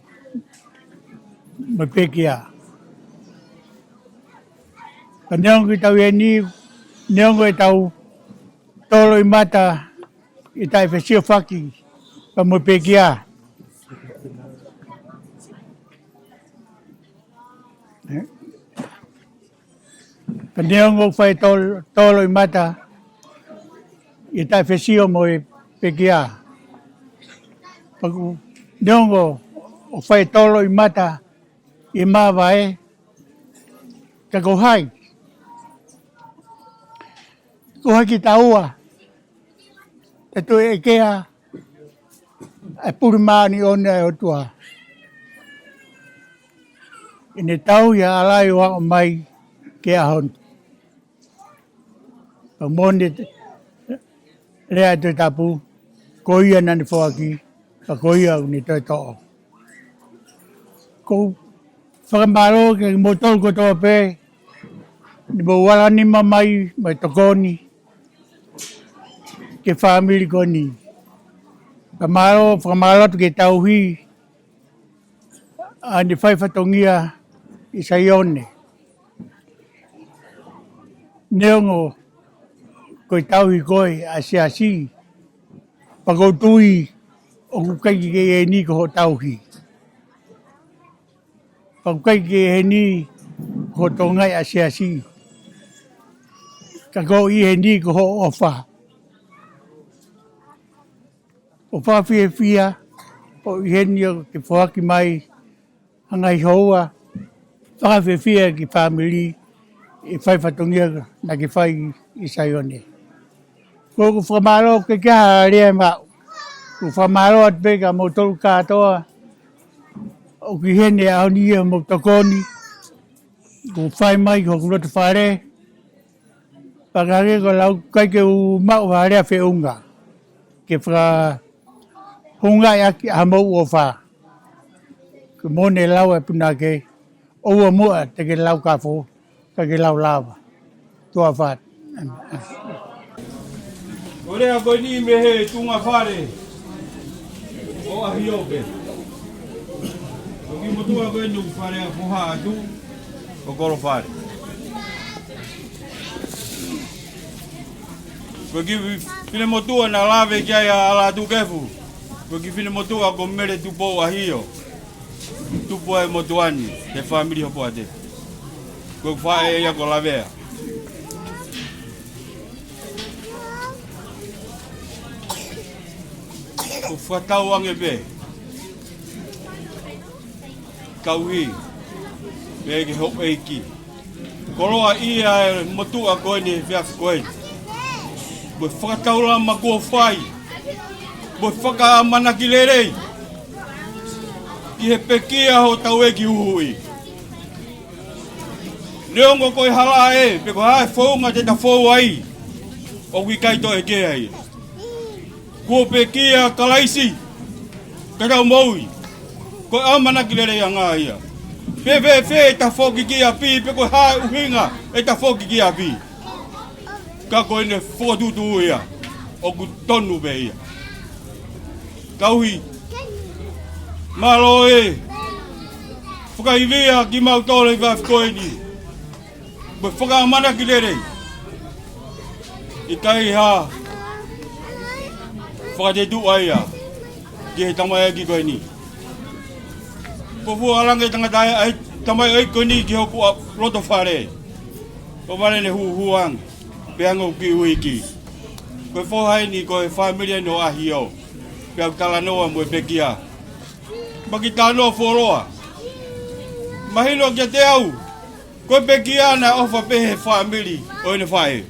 mo e pekia. Ka neongo ko e tauhi ʻi heni, neongo ʻetau tōloʻi mata ʻi he taʻefesiofaki pea mo e pekia. Ka neongo ʻoku fai tōl-, tōloʻi mata ʻi he taʻefesio mo e pekia. Pea ʻoku neongo ʻoku fai tōloʻi mata ʻi he māvae, ka ko hai? Ko hai kitaua te tau ʻeke ʻa e puli māʻoniʻoni ʻa e ʻOtua? ʻEne tauhi ʻa e ʻalai ʻo aʻu mai ki he ʻaho ni. Pea mo ʻene lea ʻa e Tohi Tapu, ko ia naʻa ne foaki, pea ko ia ʻoku ne toe toʻo. ʻOku ou fakamālō kiate kimoutolu kotoa pē, naʻa mou ala nima mai, mai tokoni ki he fāmili ko eni. Fakamālō, fakamālō atu ki he tauhi, ʻa ʻene fai fatongia ʻi Saione. Neongo ko e tauhi ko ē ʻa e siasi, pea ʻoku ou tui ʻoku ʻikai ke ʻi heni ko hoʻo tauhi. Pea ʻoku ʻikai ke ʻi heni ko hoʻo tokangaʻi ʻa e siasi. Ka ʻoku ʻi heni ko hoʻo ʻofa. ʻOku fakafiefia ʻo ʻi heni ʻo ke foaki mai ha ngaahi houa fakafiefia ki he fāmili ʻi he fai fatongia naʻa ke fai ʻi Saione. ʻOku ou fakamālō, ʻikai ke ʻi ai ha lea ʻe maʻu. ʻOku ou fakamālō atu pē kia moutolu kātoa ʻoku ʻi heni he ʻaho ni ʻi hoʻomou tokoni. ʻOku fai mai ki hoku loto fale. Pea ka ke ko lau ʻikai ke u maʻu ha lea feʻunga ke fakahūngaʻi ʻaki ʻa homou ʻofa. Ko e moʻoni e lau ʻa e punake, ʻoua muʻa te ke lau kafo, ka ke lau lava. Tuʻa ʻofa atu. Ko e lea ko eni mei he tuʻunga fale ʻo ʻAhio pē. Ko e kiʻi motuʻa ko eni ʻoku fale ʻa Foha atu, ko Kolo Fale. Ko e kiʻi finemotuʻa naʻe lave ki ai ʻa Lātūkefu. Ko e kiʻi finemotuʻa ko Mele Tupou ʻAhio. Tupu ai e motuʻa ni he fāmili Hopoate. Ko e faʻē ia ko Lavea. ʻOku fakatauange pē tauhi pē ki he houʻeiki. Koloaʻia e motuʻa ko eni he efiafi ko eni. Mo e fakataulama kuo fai, mo e fakaʻamanaki lelei ki he pekia hotau ʻEiki Huhuʻi. Neongo ko e hala ē, pe ko e hā e founga te ta fou ai, ʻoku ʻikai toe ʻeke ai. Kuo pekia Kalaisi, ka tau moʻui. Ko e ʻamanaki leleiʻanga ia. Pe fēfē ʻeta foki ki ʻapi, pe ko e hā e ʻuhinga ʻeta foki ki ʻapi. Ka ko ʻene fokotuʻutuʻu ia, ʻoku tonu pē ia. Tauhi. Mālō e fakaivia kimautolu he efiafi ko eni. Mo e fakaʻamanaki lelei. ʻIkai ha fakatetuʻa ia ki he tamaioʻeiki ko eni. Ko e fuʻu ʻalu ange tangata ai, ʻa e tamaioʻeiki ko eni ki hoku ʻa-, loto fale. Ko e fale ne huhuange, pea ngau ki uiki. Ko e foha eni ko e fāmili eni ʻo ʻAhio. Pea u talanoa mo e pekia. Maki talanoa fuoloa. Mahino kiate au. Ko e pekia naʻe ʻofa pē he fāmili ʻo ʻene faʻē.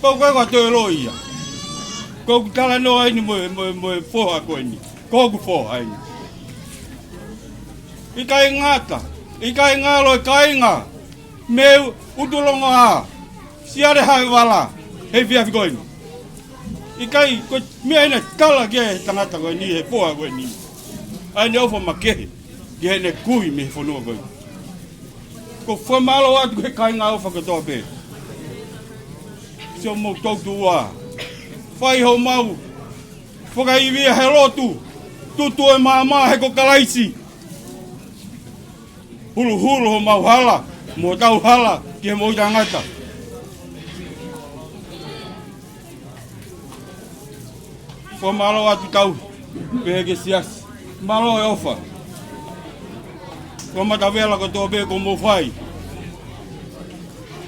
Ko e, ko e, ko e toe loi ia. Ko e talanoa eni mo e, mo e, mo e foha ko eni. Ko hoku foha eni. ʻIkai ngata, ʻikai ngalo e kāinga mei ʻUtulongoaʻa, Siale Haevala, he efiafi ko eni. ʻIkai, ko e meʻa ena tala ki he tangata ko eni, he foha ko eni. ʻA ʻene ʻofa makehe. ki heʻene kui mei he fonua ko ē. ʻOku ou fakamālō atu ki he kāinga ʻofa kotoa pē. Sio mo toutou ʻa fai homau fakaivia he lotu, tutu e maama he ko Kalaisi. Huluhulu homau hala, mo hotau hala, ki he moʻui taʻengata. Fakamālō atu tau, pehē ki he siasi. Mālō e ʻofa. Ko e matavela kotoa pē ʻoku mou fai.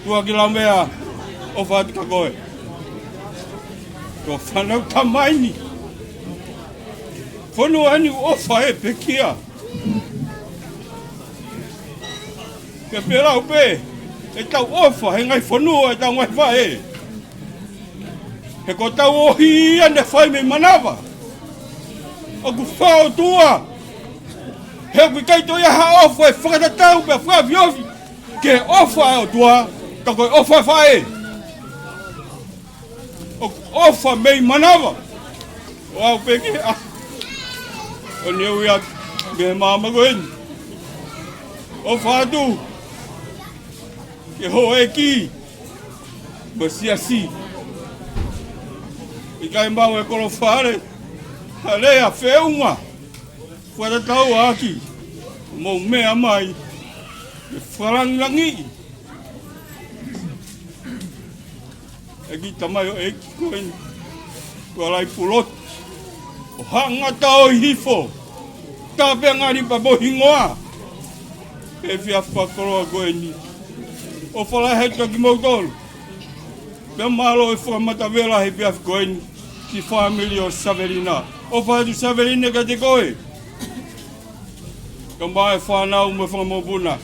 Tuʻa ki Laumea, ʻofa atu kia koe. Ko e fānau tamai ni. Fonua ni ʻofa e pekia. Ke pelau pē, ʻetau ʻofa, he ngaahi fonua, ʻetau ngaahi faʻē. He ko ʻetau ʻofa ia naʻe fai mei manava. ʻOku fakaʻotua. He ʻoku ʻikai toe ʻi ai ha ʻofa ʻe fakatatau pea fakaofiofi ki he ʻofa ʻa e ʻOtua, ka ko e ʻofa ʻa e faʻē. ʻOku ʻofa mei manava. ʻO aʻu pē ki he ʻaho ʻo ne ui atu mei he maama ko eni. ʻOfa atu ki he houʻeiki mo e siasi. ʻIkai maʻu ʻe he kolo fale ha lea feʻunga fakatatau ʻaki hoʻomou meʻa mai ke fakalangilangiʻi e kiʻi tamaioʻeiki ko eni, Tuʻalaipulotu, ʻo haʻangata ʻo hifo, tāpea ngali pea mo hingoa he efiafi fakakoloa ko eni. ʻOfa lahi atu kia kimoutolu. Pea mālō e fakamatavela he efiafi ko eni ki he fāmili ʻo Savelina. ʻOfa atu Savelina kiate koe. Kae ʻumaʻā e fānau mo e fanga mokopuna.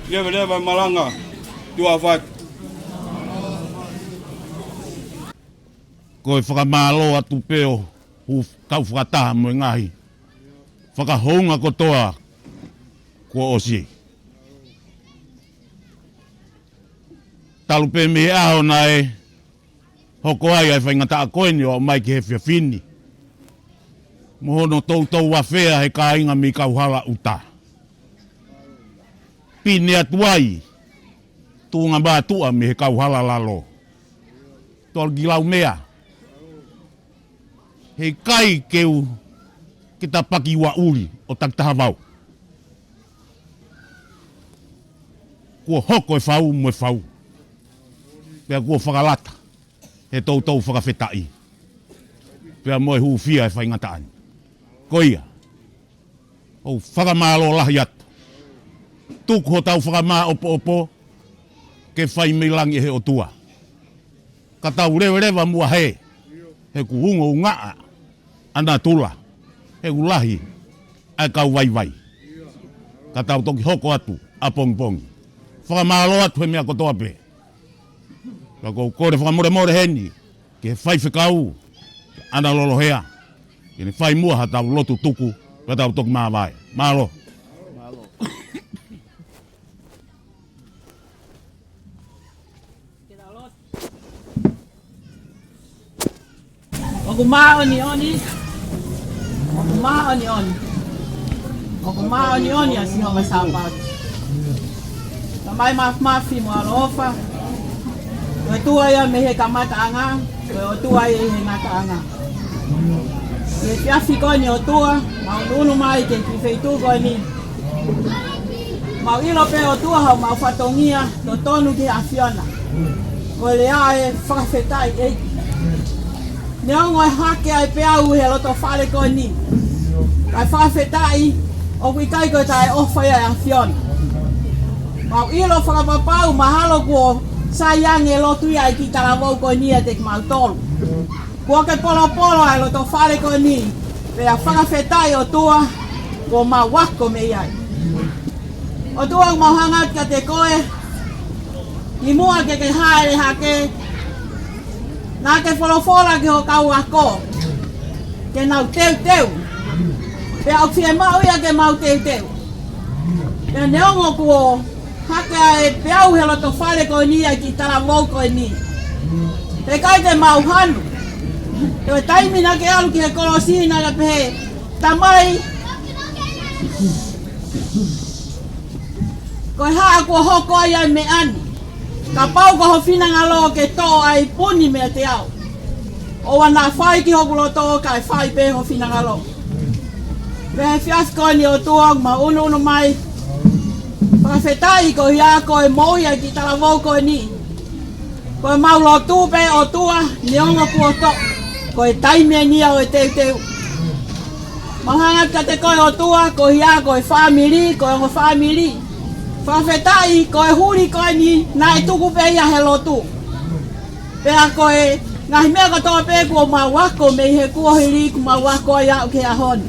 Leveleva e malanga. Tuʻa ʻofa atu. Ko e fakamālō atu pē ʻoku kau fakataha mo e ngaahi fakahounga kotoa kuo ʻosi. Talu pē mei he ʻaho naʻe hoko ai ʻa e faingataʻa ko eni ʻo aʻu mai ki he efiafi ni. Mo hono toutou afea he kāinga mei Kauhalaʻu ʻuta. Pine atu ai, tuʻunga mātuʻa mei he Kauhala lalo. Tuʻa ki Laumea. He ʻikai ke u, ke tapaki ua ʻuli ʻo takitaha vau. Kuo hoko e fau mo e fau. Pea kuo fakalata he toutou fakafetaʻi. Pea mo e hūfia e faingataʻa ni. Ko ia, ʻoku ou fakamālō lahi atu. Tuku hotau fakamāʻopoʻopo ke fai mei langi ʻe he ʻOtua. Ka tau leveleva muʻa hē, he ʻoku ungaungaʻa ʻa natula, he ʻoku lahi ʻa e kau vaivai. Ka tau toki hoko atu ʻapongipongi. Fakamālō atu he meʻa kotoa pē. Ka ʻoku ou kole fakamolemole heni ki he faifekau, ʻAna Lolohea, ke ne fai muʻa haʻatau lotu tuku, ka tau toki māvae. Mālō. ʻOku māʻoniʻoni, ʻoku māʻoniʻoni, ʻoku māʻoniʻoni ʻa Sihova Sāpaoti. Tamai māfimafi mo ʻaloʻofa, ko e ʻOtua ia mei he kamataʻanga, ko e ʻOtua ia ʻi he ngataʻanga. Ko e efiafi ko eni ʻOtua, mau ʻunuʻunu mai ki he kiʻi feituʻu ko eni. Mau ʻilo pē ʻOtua haʻamau fatongia, totonu ki he ʻAfiona. Ko e lea ʻe fakafetaʻi ʻEiki. Neongo e hake ʻa e peau he loto fale ko eni. Kae fakafetaʻi, ʻoku ʻikai ko e taʻeʻofa ia ʻa e ʻAfiona. Mau ʻilo fakapapau, mahalo kuo sai ange lotu ia ʻa e kiʻi talavou ko eni ʻiate kimautolu. Kuo ke polopolo ʻa e loto fale ko eni, pea fakafetaʻi ʻOtua, kuo mau ako mei ai. ʻOtua ʻoku mau hanga atu kiate koe, ʻi muʻa ke ke hāʻele hake, naʻa ke folofola ki ho kau ako, ke nau teuteu, pea ʻoku fiemaʻu ia ke mau teuteu. Pea neongo kuo hake ʻa e peau he loto fale ko eni ʻa e kiʻi talavou ko eni. Pea ʻikai te mau hanu. Ko e taimi naʻa ke ʻalu ki he kolosi naʻa ke pehē, Tamai, Ko e hā kuo hoko ai ʻa e meʻa ni? Kapau ko ho finangalo ke toʻo ʻa e ipu ni meiate au, ʻoua naʻa fai ki hoku loto kae fai pē ho finangalo. Pea he efiafi ko eni ʻOtua ʻoku mau ʻunuʻunu mai. Fakafetaʻi koeʻuhi ko e moʻui ʻa e kiʻi talavou ko eni. Ko ʻemau lotu pē ʻOtua, neongo kuo toʻo, ko e taimi eni ia ʻo e teuteu. Mau hanga atu kiate koe ʻOtua, koeʻuhi ko e fāmili, ko e ongo fāmili. Fakafetaʻi ko e huli ko eni naʻe tuku pē ia he lotu. Pea ko e ngaahi meʻa kotoa pē kuo mau ako mei he kuohili kuo mau ako ai ʻo aʻu ki he ʻaho ni.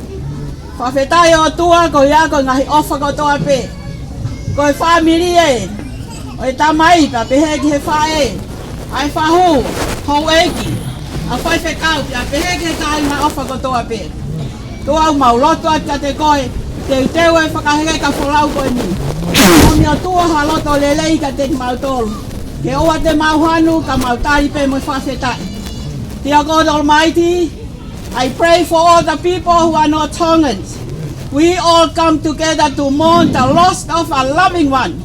Fakafetaʻi ʻOtua koeʻuhi ko e ngaahi ʻofa kotoa pē. Ko e fāmili ē, ʻo e tamai pea pehē ki he faʻē, ʻa e fahu, houʻeiki, ʻa e faifekau, pea pehē ki he kāinga, ʻofa kotoa pē. ʻOtua ʻoku mau lotu atu kiate koe, teuteu e fakaheka folau ko eni. ʻOmi ʻOtua ha loto lelei kiate kimautolu. Ke ʻoua te mau hanu, ka mau tali pē mo e fakafetaʻi. Dear God Almighty, I pray for all the people who are not Tongans. We all come together to mourn the loss of a loving one,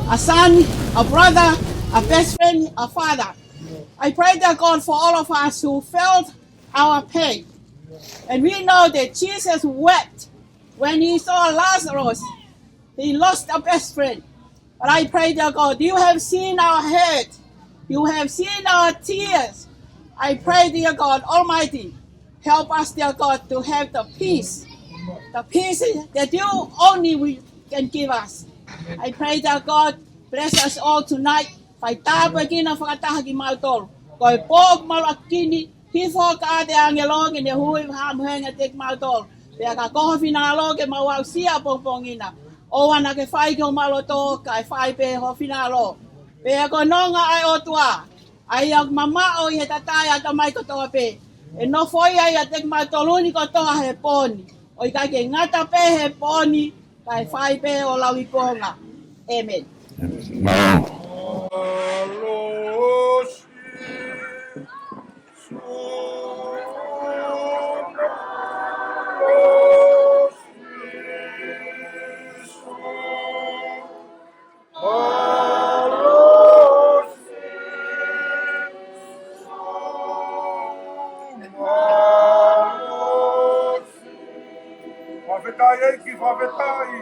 a son, a brother, a best friend, a father. I pray, dear God, for all of us who felt our pain. And we know that Jesus wept when he saw Lazarus. He lost a best friend. But I pray, dear God, you have seen our hurt. You have seen our tears. I pray, dear God Almighty, help us, dear God, to have the peace, the peace that you only we can give us. I pray, dear God, bless us all tonight. Fai tāpuekina fakataha kimautolu. Ko e pō ʻoku mau ʻi ai ni, hifo ʻa e ʻāngelo ke ne huhuʻi ha mohenga kiate kimautolu. Pea ka ko ho finangalo ke mau aʻusia ʻa e pongipongi na. ʻOua naʻa ke fai ki homau loto, kae fai pē ho finangalo. Pea ko e nonga ʻa e ʻOtua, ʻa ia ʻoku mamaʻo ʻi he tatae ʻa e tamai kotoa pē, ʻe nofo ia ʻiate kimautolu ni kotoa he pō ni. ʻO ʻikai ke ngata pē he pō ni, kae fai pē ʻo lauikuonga. ʻĒmeni. Fakafetaʻi ʻEiki, fakafetaʻi.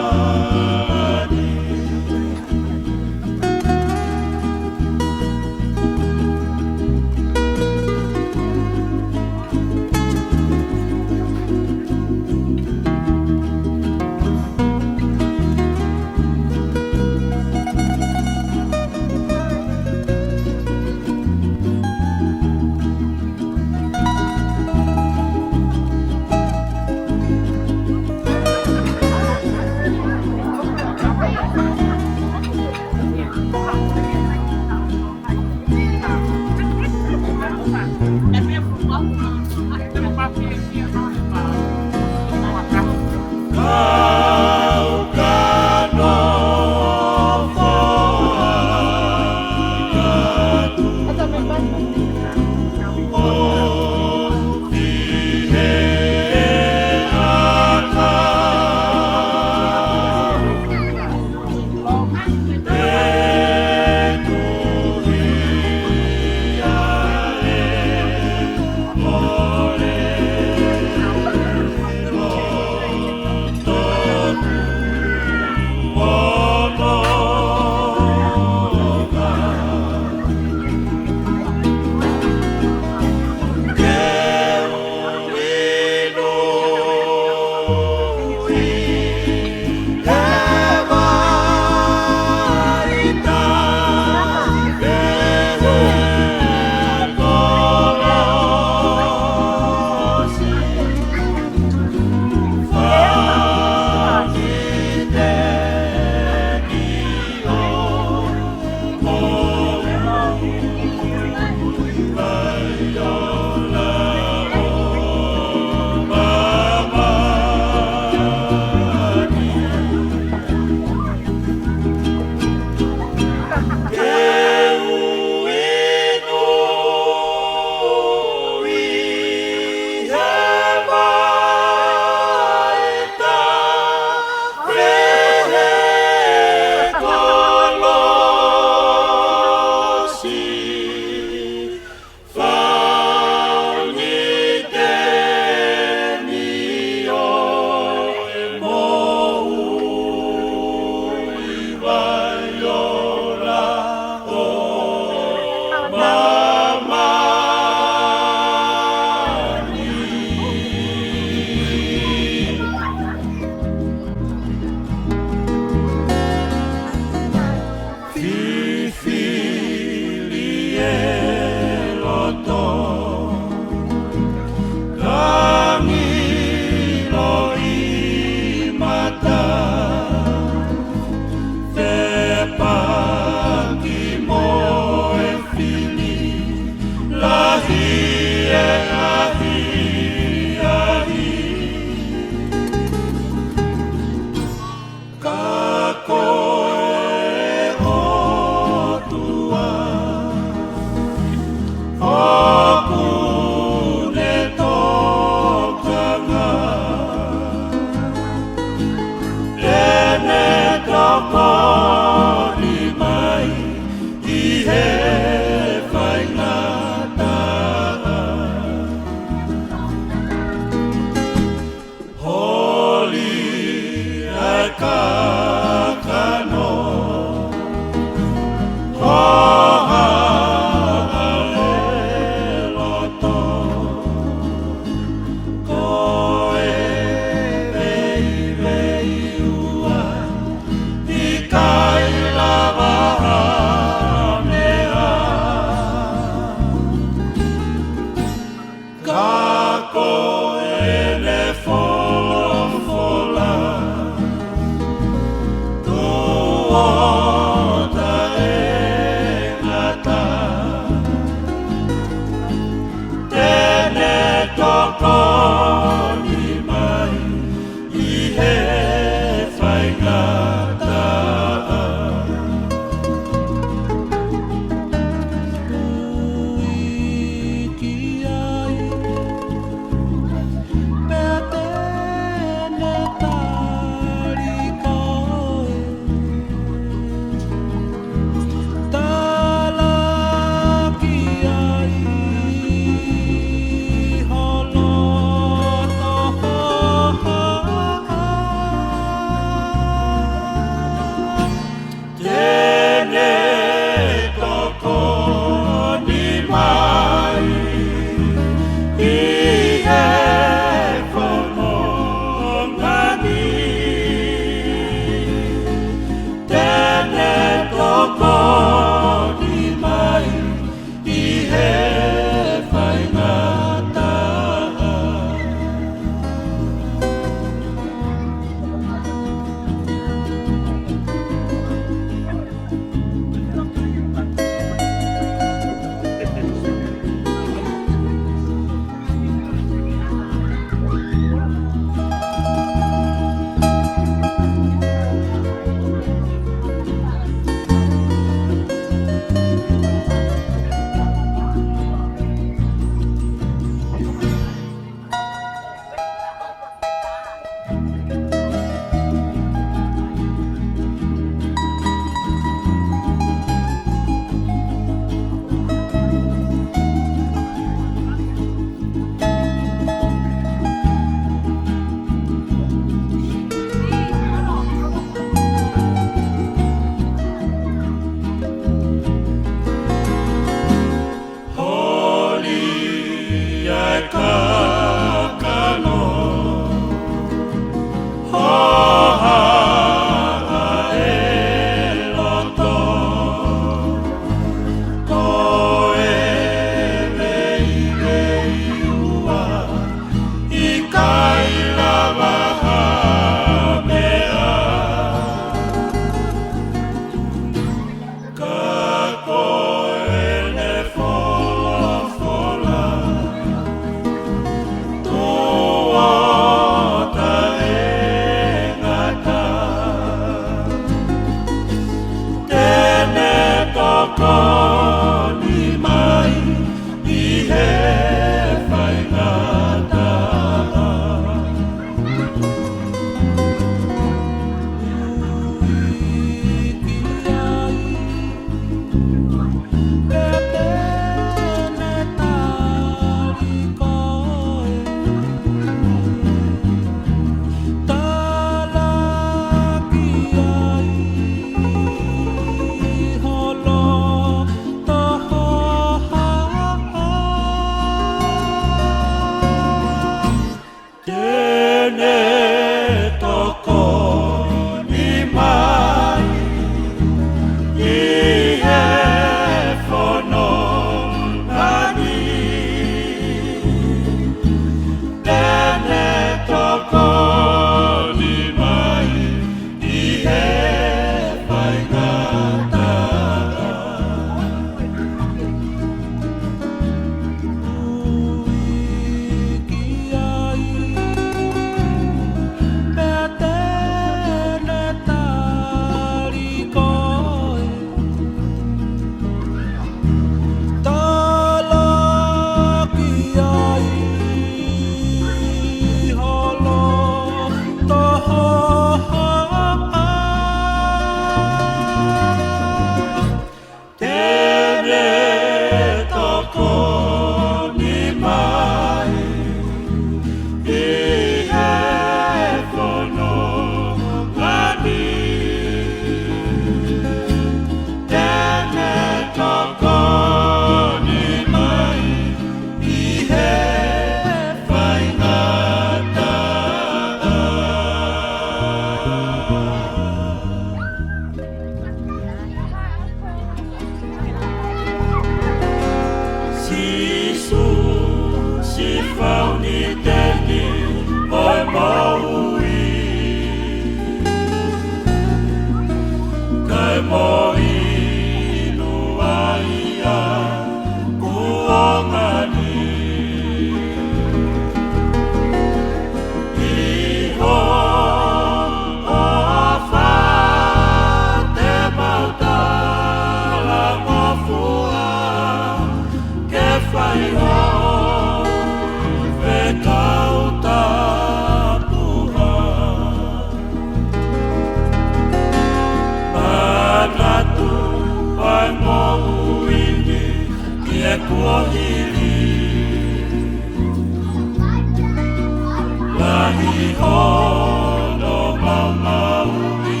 Hono maumauʻi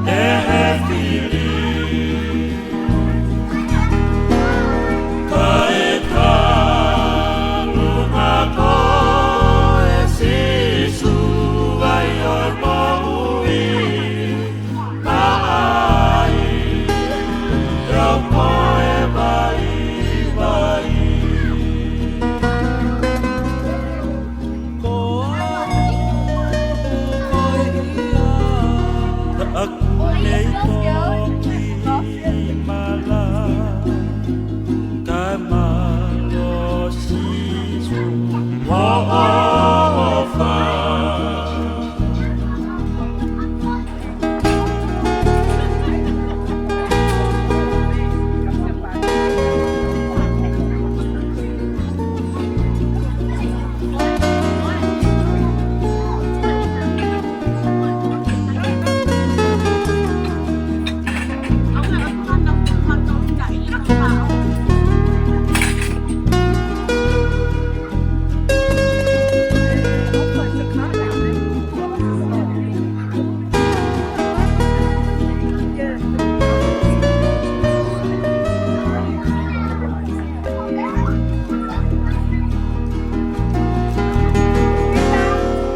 ʻe he fili. Kae talu na koe Sīsū, ʻa e moʻui, maʻae, ʻa e moʻui vaivai. Ko au ko ia, ʻaku nei toki mala, kae mālō Sīsū hoʻo ʻofa.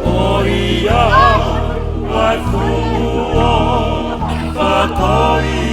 ʻO ia ʻa e fuʻu ʻofa ko ia.